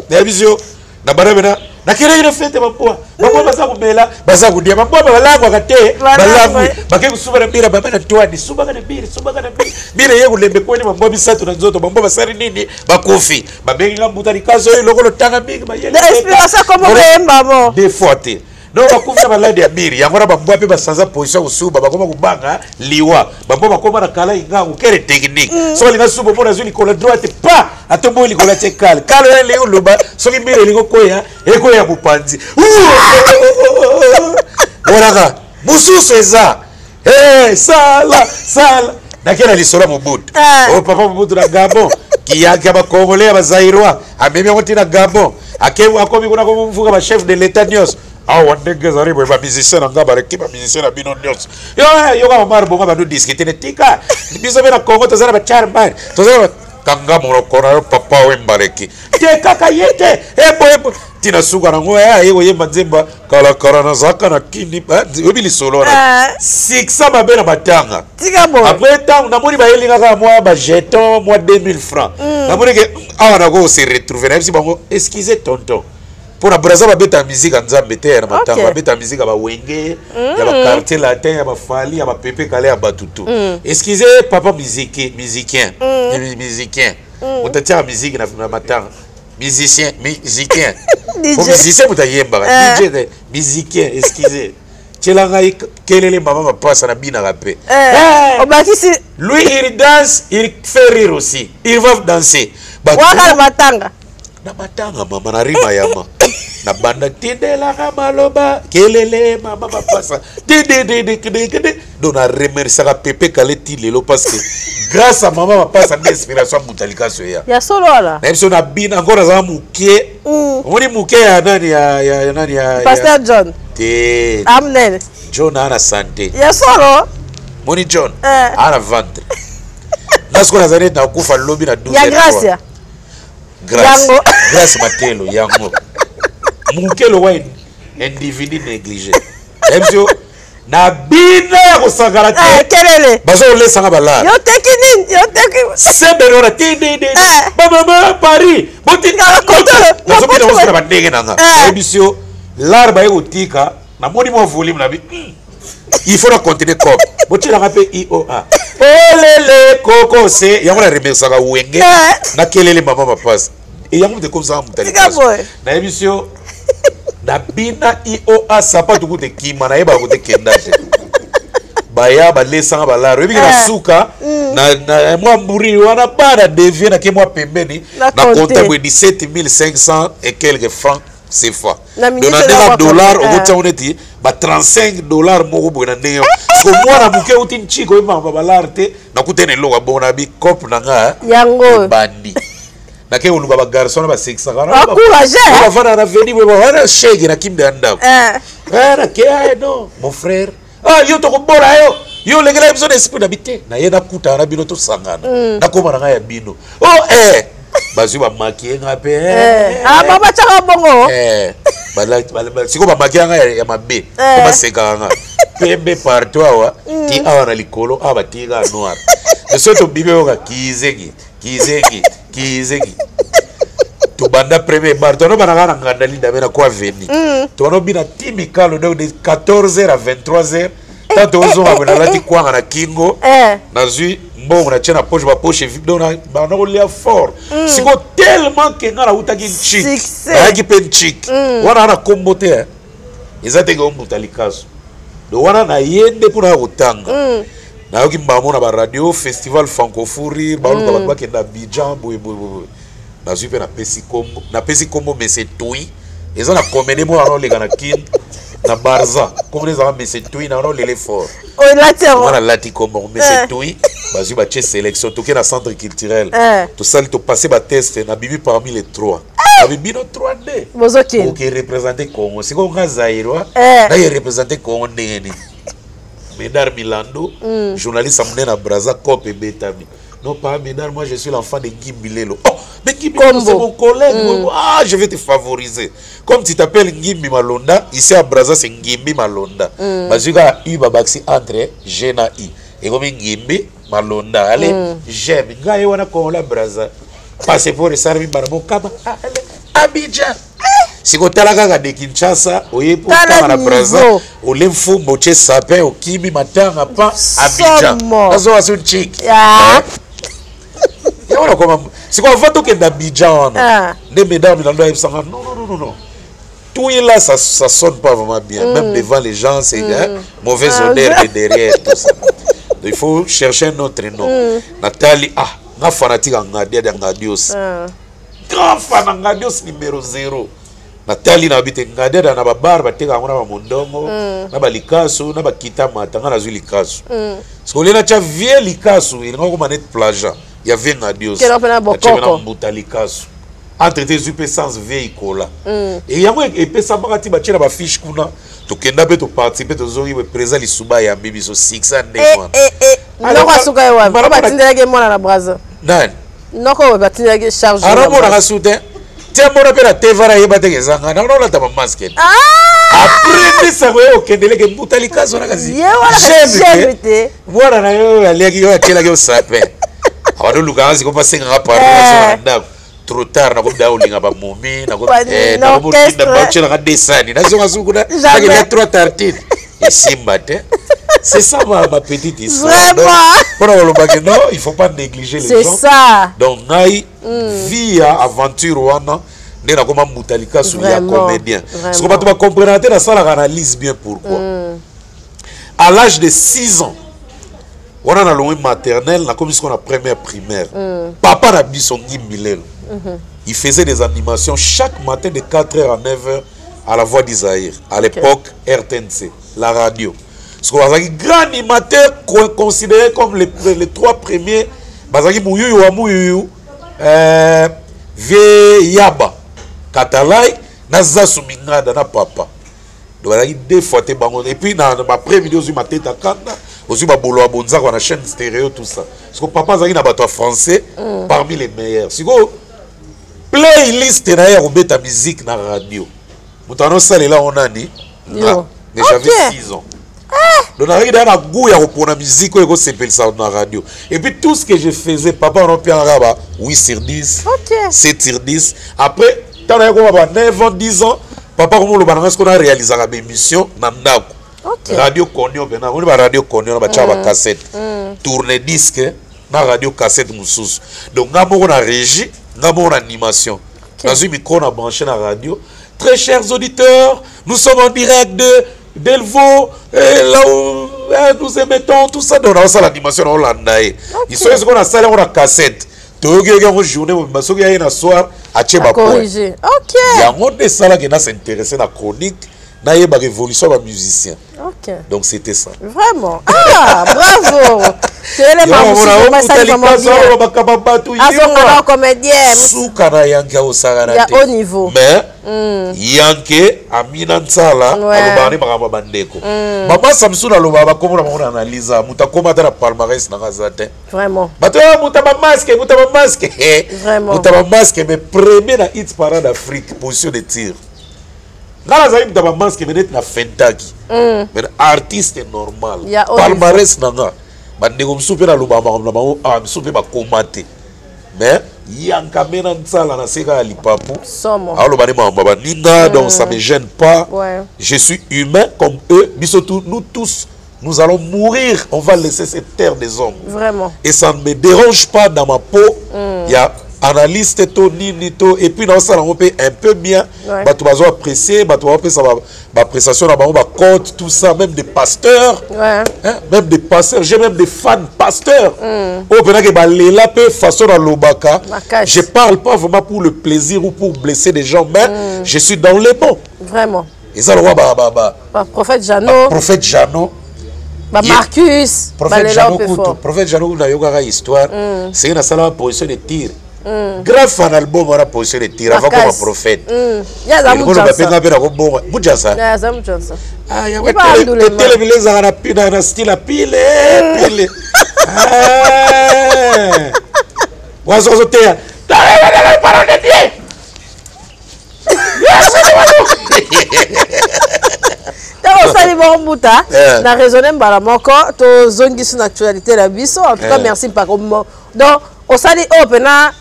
nayebi yo na bana bena nakeleki na fete bambwa, bambwa baza komela, baza kodia, bambwa balangwaka te. Balangwe. Balangwi, bake kosuba na bira, baba na twani, subaka na biri, subaka na biri, bira ye kolembe kweli, bambwa misato na nzoto, bambwa basali nini, bakofi, babengi nga mbuta likaso oyo lokolo tanga mingi mayele. Inspiration kombo koyemba mo. Deux fois te. Donc bakufi na maladi ya miri yango wana. Bambwa mpe basanza position ya kosuba, bakoma kobanga liwa. Bambwa bakoma na kala ingangu kere technique. Soki alinga suba, mpo nazwi likolo droite pa atomboyi likolo, atie kale kale wana, elingi oloba soki miri elingi okoya, ekoya mopanzi monaka mosusu eza. Hey, sala sala nake na lisolo ya Mobutu. Oh, papa Mobutu na Gabon, kiyaki ya Bacongolais, ya Bazaïrois, amemi yango ntina Gabon. Akomi kuna komfuka bachef de l'État nyonso. Awa ndenge ezali boye, bamusicien na nga baleki bamusicien na bino nyonso. Yoka Omar Bongo bandu discuter ne tika biso mpe na Congo toza na bacharman, toza na kanga monoko na yo. Papa Wembaleki te, kaka ye te, eboyebo ntina suka nango aye koyemba nzemba kalakala nazalaka na kini. Oyebi lisolo wana, siksa mabe na matanga. Après ntango namoni bayelingaka mwa bajeton, mwa 2000 francs, namoni ke awa nako se retrouver. Nayebisi bango: "Excuse tonton, mpo na Braza babeta musique ya Nzambe te na matanga, babeta musique ya Bawenge, ya baQuartier Latin, ya baFally, ya baPepe Kale, ya batutu. Excuse papa musique, musicien, musicien, moto atiaka musique na matanga, musicien, musicien, po musicien moto ayembaka, DJ te, musicien, excuse, tiela ngai kelele mama mapasa na binaka mpe." Obakisi. Lui, il danse, il fait rire aussi, il va danser. Waka na matanga. Na matanga mama na rima yama na banda tindelaka maloba kelele mama mapasa tidididikidikidi. Donc na remerciaka Pepe Kale ti lelo, parce que grâce à mama mapasa nde inspiration ya moto alikaso eya. Ya solo wana. Na biso na bina encore, nazala moke. Omoni moke ya nani, ya nani, ya Pasteur John. Te. Amnene. John aa na santé. Ya solo. Moni John aa na ventre nga sikoyo nazali neti nakufa lobi na 12. Ya Gracia. Grâce. Yango. Grâce Matelo yango moke lokwa individu négligé. Nayebi so na bino ya kosakana te. Kelele. Baza kolesanga balare. Yo teki nini? Yo teki sebene wana tdd bamama Paris. Nga nazobina na bandenge na nga. Nayebi so lare baye kotika, namoni mwa volume na bi, il faut na continuer comme botielaka mpe ioa olele koko se yango. Na remerciaka Wenge nakelele mama mapasi yango moto ekomisaka moto. Tika boye. Nayebi so nabina ioa sapatu kuta ekima, nayebaka kote kenda te. Baya balesanga balare, oyebiki na suka na mwa mburi wana ba na devie nake mwa pembeni. Na na compte. Compte boye 17 500 et quelques francs CFA. Na Donc minute na ndenge ya na dollar, okotia ngo neti ba 35 $ moko boye na ndenge. Siko mwana moke euti nciko oyebaka balare te, nakutene eloko ya bongo na bi cope na nga. Yango. Ebandi nake koluka bagarçon na basekisaka. Encouragé, hein? Bafanda na veni boye, wana shege na kimbe ya ndako. Nake: "Ah, non mon frère, ah, yo tokobola yo, yo olengela biso na esprit na bi te." Naye nakutana na bino, tosangana, nakóma na ngai ya bino. Oh, bazwi bamakie nga mpe. Ah, baba tiaka bongo. Sikoyo bamakie nga ya mabe po basekaka nga pembe partout awa ti awa na likolo awa batiki kaka noir. So tobimi, oyoka kizengi kizengi kizengi. Tobanda premier bar, tobanda kaka na nganda linda me na kwa veni, tobanda obina ti mikalo. Donc de 14 h à 23 h, tant tozonga boye, nalati kwanga na kingo, nazwi mbongo natie na poche, bapoche vide. Donc banda kolia fort. Sikoyo tellement ke nga nautaki ncik, Succès. nayaki mpe ncik wana na kombo te, eza teke ombuta likaso. Donc wana naye nde mpona ya kotanga, nayoki mbamo na baradio festival Francofourir, baluka bato bakende Abidjan boye boye boye. Nazwi mpe napesi kombo, napesi kombo Mese Tui. Eza na comédie moko wana oleka na Kine na Barza, kombo ezalaka Mese Tui na wana olele fort. Olati yango. Wana alati kombo Mese Tui, bazwi batie sélection, toke na centre culturel, tosali, topasse batest, nabimi parmi les trois. Nabi bino 3D Bozokende. Oke représente Congo. Sikoyo nga Zaïrois, naye représente Congo ndenge nini? Médard Milando, journaliste amunene na Braza, cope ebetami. "Non pas Médard, moi je suis l'enfant de Ngimbi Lelo." "Oh, mais Ngimbi Lelo, Kombo. c'est mon collègue. Ah, je vais te favoriser comme tu t'appelles Ngimbi Malonda. Ici à Braza, c'est Ngimbi Malonda." Bazwi kaka u, babakisi entre G na i, ekomi Ngimbi Malonda. Allez, j'aime ngai wana Kongola Braza, passeport esalami mbala mokaba. Allez, Abidjan. Sikotala kaka de Kinshasa oye mpo Tala otanga na Braza, niveau. ole mfumba, otie sapin, okimi matanga pa Abidjan. Somo. Nazowa so nciki. Yango nakoma siko avant tokende Abidjan wana, nde Médard Milando ayebisanga: "Non, non, non, non, non." Tout là, ça sonne pas vraiment bien. Même devant les gens, c'est hein, mauvaise odeur de derrière, tout ça. Donc, il faut chercher un autre nom. Nathalie, ah, nga fanatique ya Ngadia ya Ngadios. Grand fan ya Ngadios numéro 0. Nathalie na bite Ngadia na babar bateka yango na bamondongo, na balikasu, na bakita mata, nga nazwi likasu. Parce que olie tia vie likasu, elinga okoma net plagiat. Ya vie Ngadios. Kela mpe na Natie bokoko. na mbuta likasu. Entre te ezwi mpe sans vie ikola. E yango epesamaka ti batie na bafiche kuna, tokenda mpe toparticipe, tozongi boye, président Lisuba ayambi biso, succès ndenge wana. Noko asuka ye wapi? Mara Po batindelaki ye mwana na Braza. Nani? Noko oyo batindelaki charge na Aramonaka Brazza. su te, te amona mpe na tevara, ayeba teke ezanga na olata bamaske. Après nde sango ye okendeleke mbuta likaso wana kasi. Ye wana kasi jeune jeune te. Mwana na yo oyo aliaki, oyo atielaki yo sapin, abandolukaka siko mpo asengaka pardon, azonga na ndako trop tard. Nakomi olinga bamomi, Orchestre. nakomotielaka desani, nazonga suku Jamais. nakelia trois tartine, esimba te. C'est ça ma petite histoire. Vraiment. Donc, mpona kolobaki non, il faut pas négliger les C'est gens. ça. Donc ngai, vie ya aventure wana nde nakoma mbuta likasu ya comédien. Vraiment. Siko bato bacomprenaka te, nasalaka analyse bien pourquoi. À l'âge de 6 ans wana, nalongwi maternelle, nakomi siko na première primaire. Papa na biso Ngimbi Lelo, il faisait des animations chaque matin de 4h à 9h à la Voix d'Isaïr, à l'époque RTNC, la radio. Siko bazalaki grand animateur, considéré comme les trois premiers, bazalaki Muyuyu wa Muyuyu, vie Yaba Katalai na Zasu Mingada na papa. Donc bazalaki deux fois te bango. Et puis na baprès-midi, ozwi Mateta Kanda, ozwi babolo ya bonzako na chaîne stéréo, tout ça. Parce que papa azalaki na bato ya français parmi les meilleurs. Sikoyo playlist na ye ya kobeta musique na radio, moto anosalela ngo nani? Nga. Yo. Mais j'avais 6 ans, donc nazalaki deya na goût ya kopona musique oyo ekosepelisa na radio. Et puis tout ce que je faisais, papa wana opiangaka ba 8 sur 10, 7 sur 10. Après, ntango naye koma ba 9 ans, 10 ans, papa komoloba nanga sikoyo naréalisaka baémission na ndako. Radio Conio mpena oni, baradio Conio na batiaka bacassette, tourne disque na radio cassette mosusu. Donc nga moko na régie, nga moko na animation, nazwi micro na branché na radio: "Très chers auditeurs, nous sommes en direct de Delvaux, là où nous émettons", tout ça. Donc naosala animation, naolanda ye isoki sikoyo nasali yango na cassette, toyoki yoki yango journée mobimba. Soki aye na soir, atie bapoint. Corrigé. Ok. Yango nde esalaki na s'intéresse na chronique, nayebaka évolution ya bamusicien. Donc c'était ça. Vraiment. Ah, bravo. Toyelema mosusu basali vraiment bien. Bakaba bato. Azonga na comédien. Suka na yanke akosakana Ya te. haut niveau. Mais yanke amina ntsala, alobaka nde makambo ya bandeko. Bamasa mosusu nalobaka bakomona bango na analyse, moto akoma ata na palmarès nanga aza te. Bato ya moto ya bamaske, moto ya bamaske, moto ya bamaske, mais premier na hit parade Afrique, position de tir. Nga nazali moto ya bamaske, mais neti na fentaki, mais artiste normal. Ya haut. Palmarès na nga, bandeko mosusu mpe nalobaka makambo na bango, ah, misusu mpe bakoma te. Mais yankame na ntsala na se kaka ya lipapu. Somo. Aloba nde makambo ya baninga, donc ça me gêne pas. Je suis humain comme eux. Biso tous, nous tous, nous allons mourir, on va laisser cette terre des hommes. Et ça ne me dérange pas dans ma peau. Il y a analyste to nini to, et puis naosala yango mpe un peu bien. Bato bazo apprécier, bato bazopesa baappréciation na bango, bacote, tout ça, même des pasteurs. Hein, même des pasteurs, j'ai même des fans pasteurs oyo mpenake balela mpe façon nalobaka. Makasi. Je parle pas vraiment pour le plaisir ou pour blesser des gens, mais je suis dans les bons. Eza lokwa ba Ba prophète Jano, prophète Jano. Ba Marcus, Prophète balela Jano mpe kutu fort. Prophète Jano kutu, nayokaka histoire senge nasalaka position de tir, grand fan album wana, position de tir avant koma prophète. Ye aza Ekoloba mpe Mujansa. nga mpe nakobonga Mujasa. Ye aza Mujansa. Ah, yango Ye ba Andulema. etelemile ezalaka na style ya pile pile. Ah. Wazo ozoteya parole de Dieu. Ntango osali bongo mbuta, na raisonne mbala moko, tozongisi na actualité na biso. En tout cas, merci mpaka. Donc osali oyo mpena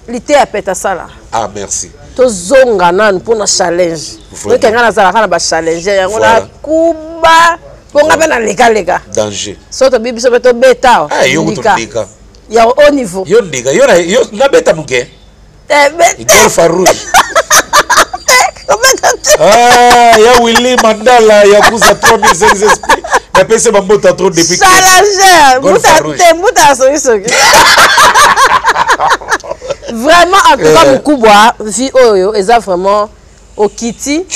liteya pete asala. Ah, merci. Tozonga nanu mpona challenge. Vraiment. Oyoke ngai nazalaka na bachallenge yango Voilà. na kuba mpo nga mpe nalekaleka. Danger. So tobi biso mpe tobeta. Ah, yo kutu ndika. ndika. Ya haut niveau. Yo ndika, yo yo nabeta moke. Eh, Golf rouge. Kobeta te. Ah, ya Willy Mandala Yakuza 3005 esprits. Napesi bambota trop depuis Challenger, Golf mbuta Rouge. te, mbuta soki soki. Vraiment, en tout cas, mokubwa vie oyo eza vraiment okiti,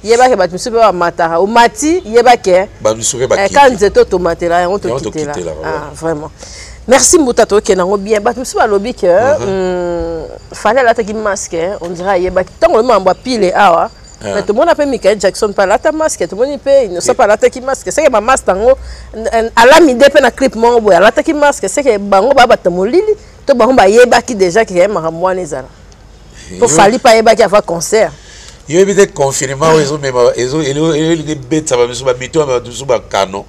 yebake bato mosusu mpe bamataka, omati, yebake Bamisusu mpe Eh, bakiti. ka nzete otomatela yango, Yango tokitela. tokitela, ouais. Ah, vraiment, merci mbuta, tokende yango bien. Bato mosusu balobi ke Fally alataki masque, on dirait ayebaki ntango lobi makambo ya pile awa. Ah. Mais tomona mpe Michael Jackson mpe alata masque, tomoni mpe Innocent mpe alataki masque. Seke bamasque yango, Alamide mpe na clip moko boye alataki masque. Seke bango baya bato molili to bango bayebaki déjà ke makambo wana ezala po Fally mpe ayebaki avant concert. Yoyebi te, confinement oyo ezomema, elingi ebetisa bamisu, bamito ya bato mosusu bakano.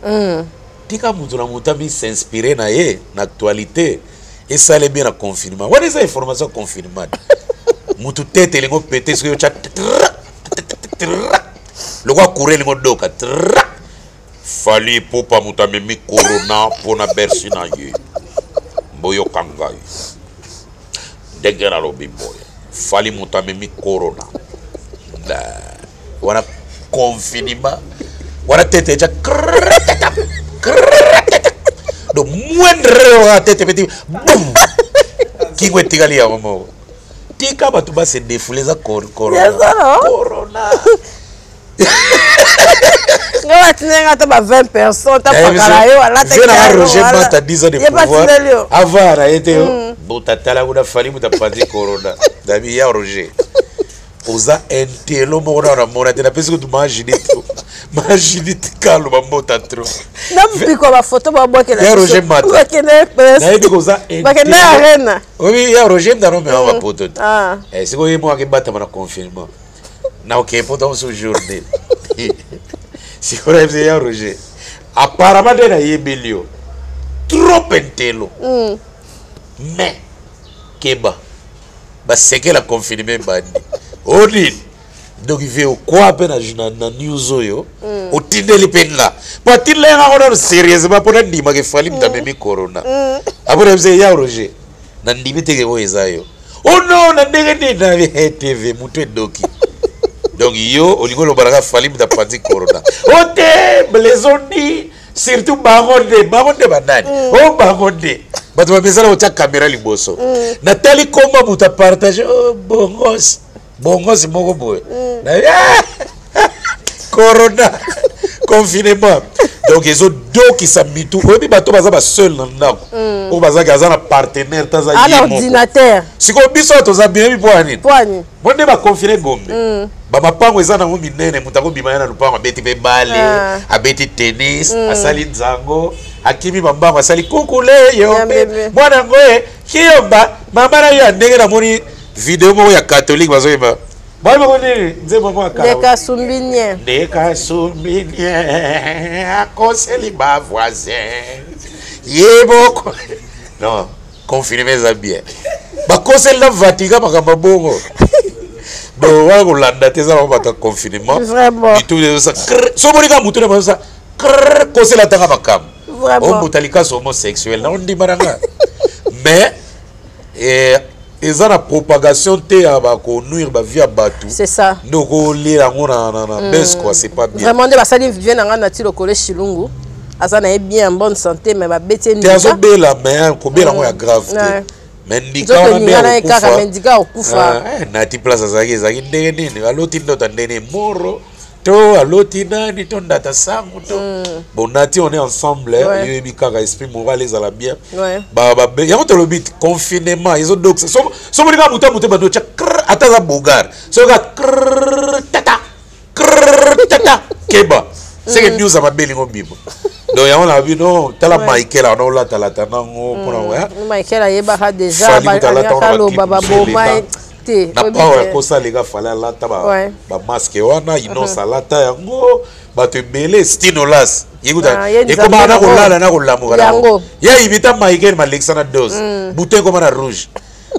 Tika moto na moto ami s'inspire na ye na actualité, esala bien na confinement wana. Eza information ya confinement. Motu tete elingi opete, soki otya lokwa courant elingi odoka. Fally Ipupa moto amemi corona mpona Bercy na ye. Boyoka ngai ndenge nalobi boye, Fally moto amemi corona. Wana confinement wana, tete eja, donc moindre oyo tete peti, bum, kingo etikali yango moko. Tika bato base défoule, eza corona. Corona. Nga batindenga ata ba 20 personnes, tapakala yo. Alataki Roger Mata, 10 ans de pouvoir Alataki. Avant na ye te, botatala kuna, Fally moto apanzi corona. Dabi ya Roger, oza intelo moko na namona te. Napesi kutu ma Judith, ma Judith kaloba mbota trop. Na mpiko ya bafoto babwakela. Ya Roger Mata. Bakende. Nayebi koza. Bakende arena. Oyebi ya Roger mdano mema bapoto te. Ah. Sikoyo ye moko akebatama na confinement na okeye poto mosu journée. Sikoyo nayebisi ya Roger, apparemment nde nayebeli yo trop intelo, mais keba, basekela confinement ebandi onini. Donc vie okwa mpe na news oyo otindeli mpe nga, po atindeli nga ngo nano sérieusement mpo nandimaka e Fally moto amemi corona. Apo nayebisa ya Roger, nandimi teke oyo eza yo. Oh non, na ndenge nini na TV moto edoki? Donc yo olingi olobalaka Fally moto apanzi corona o te, blezondi surtout bango nde, bango nde banani o, bango nde bato bamesala kotya caméra liboso. Natali komba moto apartage, oh, bongosi bongosi moko boye Na- corona, confinement, donc ezodokisa mitu. Oyebi bato baza baseul na ndako, oyo bazalaki aza na partenaire te, aza Ana ye moko. Ordinateur. Sikoyo biso oyo toza bien, mpo ya nini? Poani? Bo nde baconfine Gombe, bamapango eza nango minene, moto akobima ye na lupango, abeti mpe bale, abeti tennis, asali nzango, akimi bambango, asali kukule yo. Ya mpe bebe. Mwana yango ye kiyomba mama na yo ya ndenge. Namoni video moko ya catholique bazoyemba, bayebako nini, nzembo moko ya kala. Ndeka sumbinie. Ndeka sumbinie akoseli bavoisin ye moko. Non, confinement eza bien, bakoseli na Vatican makambo ya bongo. Donc wana kolanda te, eza bango bato ya confinement. Vraiment. Mitu ezosa, so omoni kaka mutu na bazosa kosela tanga makambo. Vraiment. Ombuta likaso homosexuel na ondima na nga, mais eza na propagation te ya bakonuire bavie ya bato. C'est ça. Nde okolia yango na bese quoi, c'est pas bien. Vraiment, nde basali vie na nga na ti lokolo Shilungu, aza na ye bien, en bonne santé, mais babeti ye Te. ndika. Azobela, mais kobela yango ya grave te. Ouais. Mais ndika Nzoto wana nde eningana ye kaka. akokufa. Mais ndika akufa. Ah, nati place azalaki, ezalaki ndenge nini? Aloti ndoto ndenge moro to aloti nani to ndata sangu to bon. Nati, on est ensemble, eh, yoyebi kaka esprit moral ezala bien. Yango tolobi confinement ezodokisa. So moni kaka moto ya moto ebandi otya, ata aza bogar, soki kaka tata krrr, tata, keba, seke news ya mabe elingo bima. Donc yango na bino, tala Michael ana olatalata nango mpona Michael ayebaka déjà. Fally moto alata wana. Alingaka aloba baclip mosusu baboma ye eleka. te. Na Oyebi pawa te. ya kosaleka, Fally alata bamasque wana, Inonce alata yango, bato ebele, Stinolas ye kuta. Ah, ye nzambe Ekomaka na yango. kolala na kolamuka na Yango. Ye imita Michael, malekisa na dose, buto ekoma na rouge.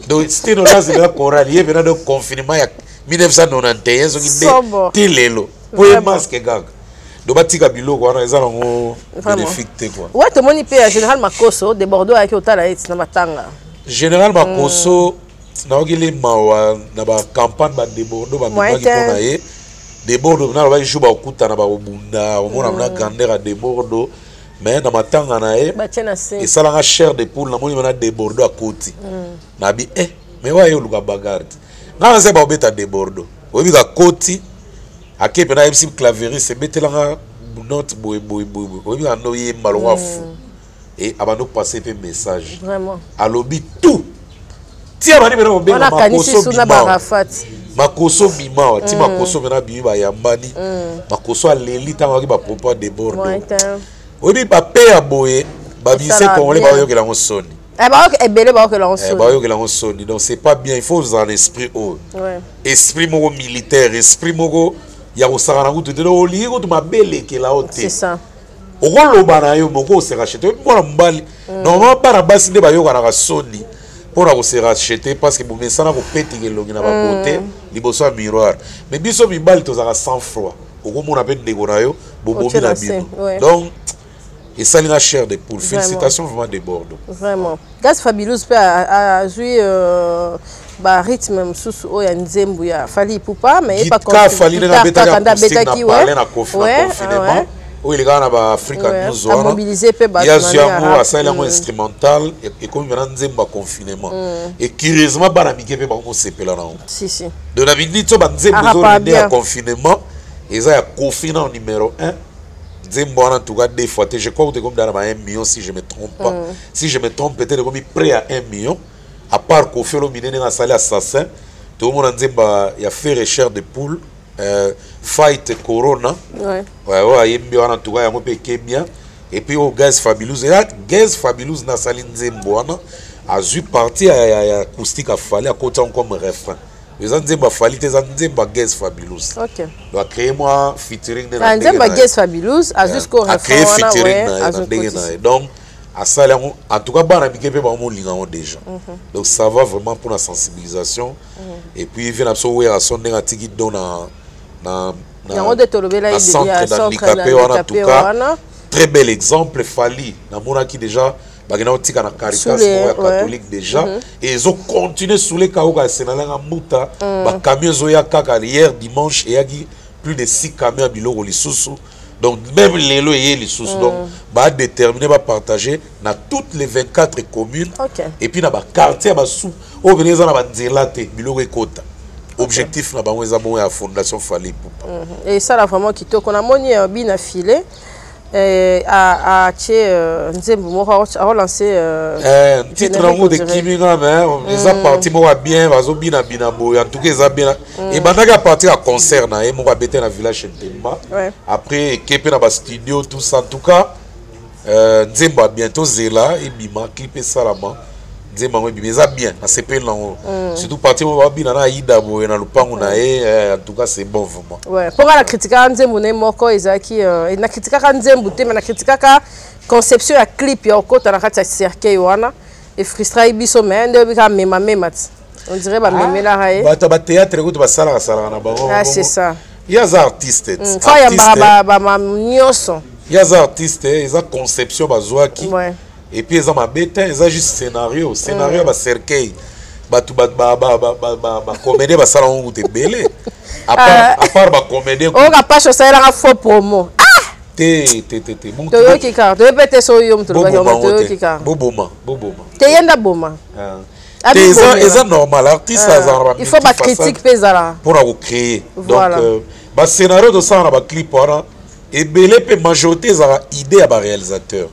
Donc Stinolas eza choral ye mpena. Donc confinement ya 1991 soki nde Sobo. ti lelo po ye Vraiment. masque kaka. Donc batika biloko wana, eza nango Vraiment. bénéfique te quoi. Ouais, tomoni mpe ya général Makoso de Bordeaux ayaki otala ye na matanga. Général Makoso, nayoki mawa na bacampagne badebordo bamemaki Moyen te. mpo na ye. Debordo na alobaki jour bakokutana, bakobunda, omona na grandeur ya Debordo. Mais na matanga na ye, batie na se. Esalanga chair de poule. Namoni mana Debordo akoti, nabi mais waye oluka bagarre te. Nga naza baobeta Debordo, oyebi, kakoti ake mpe nayebisi claveriste ebetelanga note boye boye boye boye. Oyebi kaka ndo oyemba lokwa fu e abandi opase mpe message. Vraiment. Alobi tout ti abandi mpena kobenga wana akanisi makoso su na bimawa. Barafat. Makoso bimawa ti makoso mpena bimi, bayambani, makoso aleli ntango aki bapropos ya Debordo. Ouais, te. Oyebi, bape ya boye, bamusicien Esalaka congolais bien. baoyokela yango soni. Eh, ebele baokela yango soni. Baoyokela yango soni. Donc c'est pas bien, il faut ozala na esprit oyo, esprit moko militaire, esprit moko ya kosakana kutu te. Donc olingi kutu mabe elekela yo te. C'est ça. Okoloba na yo moko, ose racheter. Oyebi, mwana mobali, normalement bana basi nde bayokanaka soni mpona kose racheter, parce que bomesana kopetika elongi na babote liboso ya miroir. Mais biso mibali tozalaka sang froid. Okomona mpe ndeko na yo bobomi Otie na na se, bino. Donc esali na chair de poule. Félicitations vraiment, Debordo. Vraiment. Gaz Fabilouse mpe azwi barythme mosusu oyo ya nzembo ya Fally Ipupa, mais ye pa Ka Fally ndenge abetaki kaka nde acoustique na abetaki. palais na kofi na confinement oyo elekaka na baAfrica News wana. Amobilize mpe bato ye azwi na ndenge yango, ya rap. asali yango instrumental, ekomi mpena nzembo ya confinement. Et curieusement, bana mike mpe bango kosepela na yango. Si, si. Donc na miniti oyo, banzembo Arapa ezolende ya bien. confinement eza ya Kofi na numéro 1. Nzembo wana, en tout cas deux fois te, je crois que ekomi dana ba 1 million, si je me trompe pas. Si je me trompe peut-être, ekomi près à 1 million. À part Kofi Olomide ndenge asali assassin, tokomona nzembo ya Ferre, chair de poule, fight corona. Ouais, oyo ayembi wana, en tout cas yango mpe eke bien. Et puis oyo Gaz Fabilouse, eza Gaz Fabilouse nde asali nzembo wana, azwi partie ya acoustique, afali akoti yango comme refrain. Eza nzembo afali te, eza nzembo ya Gaz Fabilouse. Donc acréé mwa featuring nde na Ah, ndenge nzembo ya na ye. Gaz Fabilouse azwi sikoyo Acréé refrain wana. featuring na ye na azwi ndenge na kotisa. ye. Donc asali yango, en tout cas bana mike mpe bamolinga yango déjà. Donc ça va vraiment pour la sensibilisation. Et puis vie na biso Werrason ndenge atiki don na Yango nde tolobela. Na centre d'handicapé wana, en tout cas wana. Très bel exemple. Fally, namonaki déjà bakenda kotika na Caritas Sous les- moko ya catholique déjà, et ezocontinue sous kauka esenalanga mbuta, bacamion ezoya kaka. Hier dimanche eyaki plus de 6 camions ya biloko lisusu. Donc même lelo eye lisusu. Donc badétermine bapartage na toutes les 24 communes et puis na baquartier ya basu oyo pene eza na banzela te, biloko ekota. Objectif na bango eza bongo ya Fondation Fally Ipupa. Esala vraiment kitoko. Namoni bina file atie nzembo moko aolance. Titre yango tekimi nga, mais eza parti moko ya bien, bazobinabina boye. En tout cas eza bien. Ebandaki à partir ya concert na ye moko abete na village Ntemba. Après eke mpe na bastudio, tout ça. En tout cas nzembo ya bien, tozela ebima, clip esalama, nzembo yango ebima. Eza bien, nasepeli nango, surtout parti moko babina na Aida boye na lopango na ye. En tout cas c'est bon vraiment. Ouais, mpo nga na kritikaka nzembo na ye moko ezalaki na kritikaka nzembo te, mais na kritikaka conception ya clip ya okota na kati ya cercueil wana. Efrustraki biso, mais nde oyebi kaka memamema ti on dirait bamemelaka ye. Bato ya batéâtre kutu basalaka salaka na bango. Ah, c'est ça. Ye aza artiste ti. Fo ayambaka bama nyonso. Ye aza artiste, eza conception bazwaki. Et puis eza mabe te, eza juste scénario ya bacercueil. Bato bacomédien basala yango kutu ebele, à part bacomédien. Oyoka mpasi, osalelaka faux promo. Te, te, te, te. Toyoki kaka, toyebi mpe te so oyo moto olobaki Boboma yango. yango Toyoki te. kaka. Boboma, boboma. Te, ye nda boma. Te, eza normal, artiste azala na Il faut bacritique mpe ezala. mpona kocréer. Voilà. Donc bascénario tosala na baclip wana ebele mpe majorité ezalaka idée ya baréalisateur.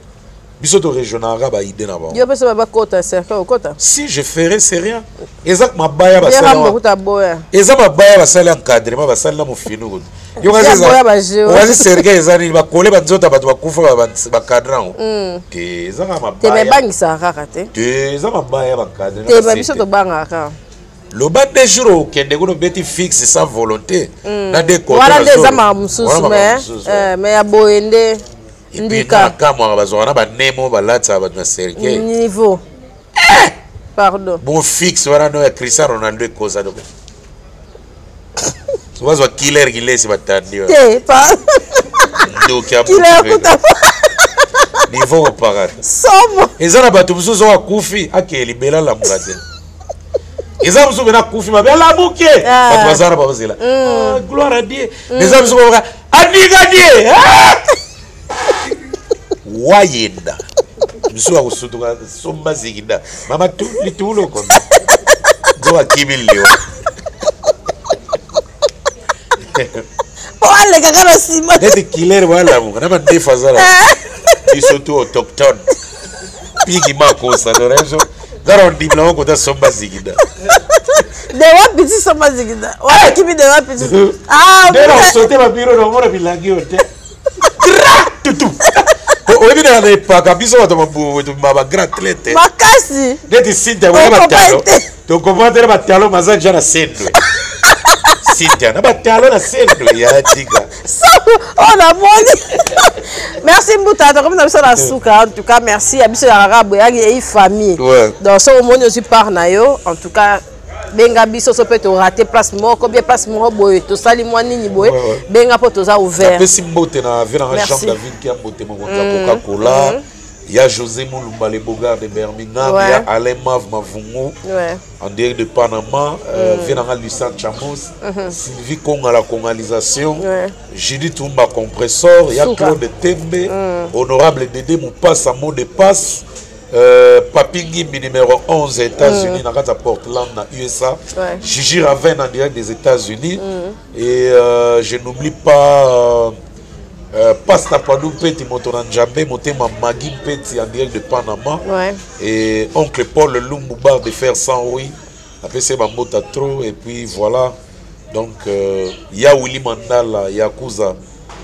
Biso torégionalaka baidée na bango. Yo mpe so bakota cercueil, okota? Si je ferais, c'est rien. Eza mabaya Ye basali rambo wana. kuta boya. Eza mabaya basali encadrement, basali na mofinu kutu. Ya boya bajeu. Okazi cercueil eza nini? Bakole banzoto ya bato bakufa, bacadre yango te, eza kaka Te, me mabaya. ebangisaka kaka te. Te, eza mabaya bacadre. Te, ba biso tobangaka kaka. Loba nde jour okende kuna, obeti fixe sans volonté na de côté. Wana na nde eza zolo. makambo mosusu. Wana makambo Mais mosusu, ouais. mais ya boye nde Et puis ndika. na kamwaka bazwaka na banemo balatisaka bato na cercueil. Niveau, pardon. Bon, fixe wana no ya Cristiano Ronaldo ekoza donc so bazwa killer kilesi batandi wana. Te, pa Ndoki ya killer butu. kuta. Niveau kopakata. Somo. Eza na bato mosusu oyo akufi, akeye libela, alamuka te. Eza mosusu mpe nakufi mabe alamuki. Ah. Bato baza na babazela. Ah, gloire à Dieu. Mais eza mosusu bakoka aninga die. Ah! Wayenda. Mosusu akosutuka somba zikinda. Mama tu litulo kono. Nzo akimi liwa. Po alekaka na nsima. Neti killer walamuka na mandefu azala. Biso tu autochtone. Piki makosa Lorenzo. Ngara ondimla wako ta somba zikinda. De wapi ti somba zikida walakimi de wapi ti ah. Nde na osote babiro na omona bilangi oyo te. Gra tutu. Oyebi na na epaka biso bato ba grand athlète. Makasi. Neti Cynthia wala batalo. Tokomprendre te na batalo maza ja na sendwe. Cynthia na batalo na sendwe ya tika. Oyo namoni. Merci Mbuta, tokomi na biso na suka. En tout cas merci ya biso ya kaka boye yaki ei famille. Donc soki omoni ozwi part na yo, en tout cas benga biso. So mpe torate place moko bien, place moko boye tosali mwa nini boye, benga mpo toza ouvert. Napesi mbote na vie nanga Jean David Kia, mbote mokonzi ya Coca-Cola, ya José Moulumba, le Bogard de Birmingham, ya Alain Mav Mavungu en direct de Panama, vie nanga Lucien Chamos, Sylvie Konga la congalisation, Judith Tumba compresseur, ya Suka. Claude Tembe, honorable Dédé Moupassa mot de passe, Papi Ngimbi numéro 11 États-Unis, na kati ya Portland na USA, Gigi Raven en direct des États-Unis, et je n'oublie pas Pasta Padou Mpeti moto na Njambe motema Magui Mpeti en direct de Panama, et oncle Paul Lumbu bar de fer sans oui apesi ye bambota trop. Et puis voilà, donc ya Willy Mandala Yakuza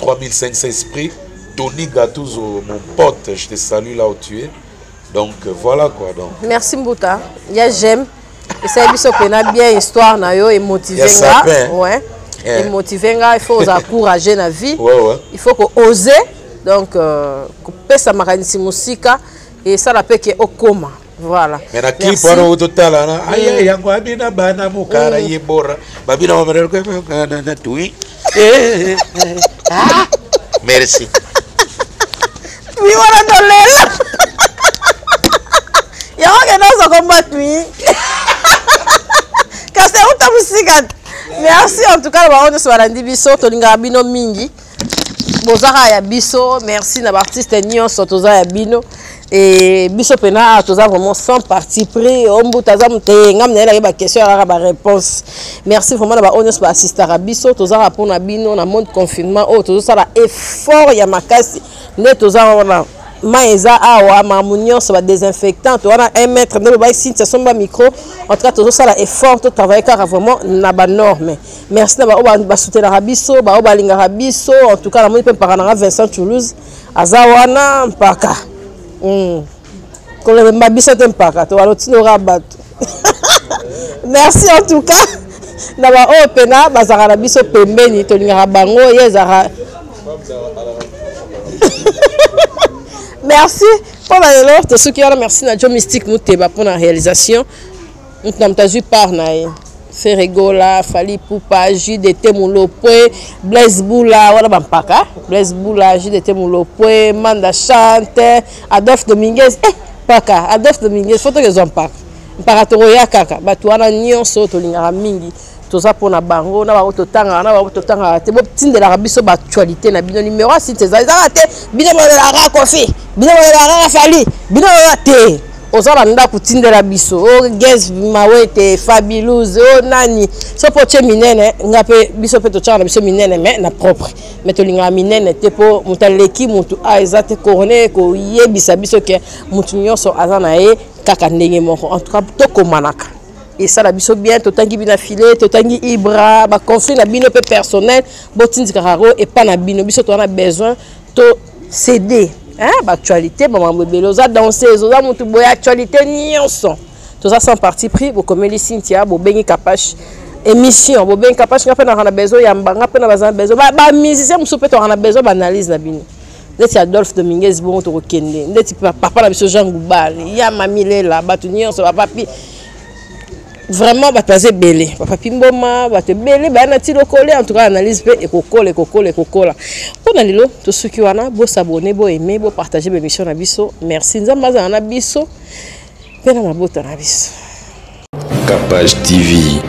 3500 esprits, Tony Gattuso mon pote, je te salue là où tu es. Donc voilà quoi. Donc merci Mbuta, ya j'aime esali biso mpena bien. Histoire na yo emotive Ya nga. sapin. Ouais. Emotive nga. Il faut ozala courageux na vie. Il faut ko oser. Donc kopesa makanisi mosika esala mpe ke okoma. Voilà. Mais na clip Merci. wana oyo totala na aya yango abina bana mokara ye bora babina na tui. Ah, merci. Tui wana tolela yango kende ozwa komba tui kasi euta mosika. Merci en tout cas na bango nyonso balandi biso. Tolingaka bino mingi, bozaka ya biso. Merci na baartiste nyonso, toza ya bino. E biso mpena toza vraiment sans parti pris. Ombuta aza mote ngam na ye, nayeba baquestion ya kaka baréponse. Merci vraiment na baoyo nyonso baassistaka biso. Tozaka mpona bino na monde confinement oyo, tozosala effort ya makasi nde toza wana. Mai eza awa, makambo nyonso badésinfectant to wana 1 mètre nde lobai. Cynthia somba micro. En tout cas tozosala effort, totravaille kaka vraiment na banorme. Merci na baoyo basoutenaka biso, baoyo balingaka biso. En tout cas namoni mpe mpaka nanga Vincent Toulouse aza wana mpaka. Kolemba biso te mpaka towalotinoka bato. Merci en tout cas na baoyo mpena bazalaka na biso pembeni, tolingaka bango. Ye ezalaka. Merci mpona lelo, tosuki wana. Merci na Jo Mystique Muteba mpona réalisation. Moto na moto azwi part na ye: Ferre Gola, Fally Ipupa, JDT Mulopwe, Blaise Bula wana bampaka, Blaise Bula, JDT Mulopwe, Manda Chante, Adolphe Dominguez, mpaka Adolphe Dominguez fo tokezwa mpaka. Mpaka tokoya kaka. Bato wana nyonso tolingaka mingi, toza mpona bango na bango. Totangaka na bango, totangaka te. Botindelaka biso baactualité na bino. Numéro ya site eza ezaka te. Bino bolelaka Kofi, bino bolelaka Fally, bino bolela te. Oza na ndako, tindela biso o Gaz Mawete, Fabilouse o nani. So mpo otie minene, nga mpe biso mpe totyaka na biso minene, mais na propre. Mais tolingaka minene te mpo moto aleki motu a eza te. Corona koyebisa biso ke motu nyonso aza na ye kaka ndenge moko. En tout cas tokomanaka, esala biso bien. Totangi bino file, totangi Ibra, baconflit na bino mpe personnel, botindikaka yango epa na bino. Biso toza na besoin to cd baactualité, bamakambo ebele. Oza danseuse, oza motu boye, actualité nyonso toza sans parti pris. Bokomeli Cynthia, bobengi Kapache émission, bobengi Kapache. Nga mpe naka na besoin yamba, nga mpe na baza na besoin bamusicien mosusu mpe toka na besoin baanalyse na bino neti Adolphe Dominguez. Bongo tokokende ndeti papa na biso Jean Goubal, ya Mamilela, bato nyonso, bapapi vraiment bato baza ebele, bapapi mboma, bato ebele baya na ti lokole. En tout cas analyse mpe ekokola, ekokola, ekokola. Mpona lelo tosuki wana. Bosabone, boaime, bopartage bémission na biso. Merci. Nzambe azala na biso mpe na mabota na biso. Capage TV.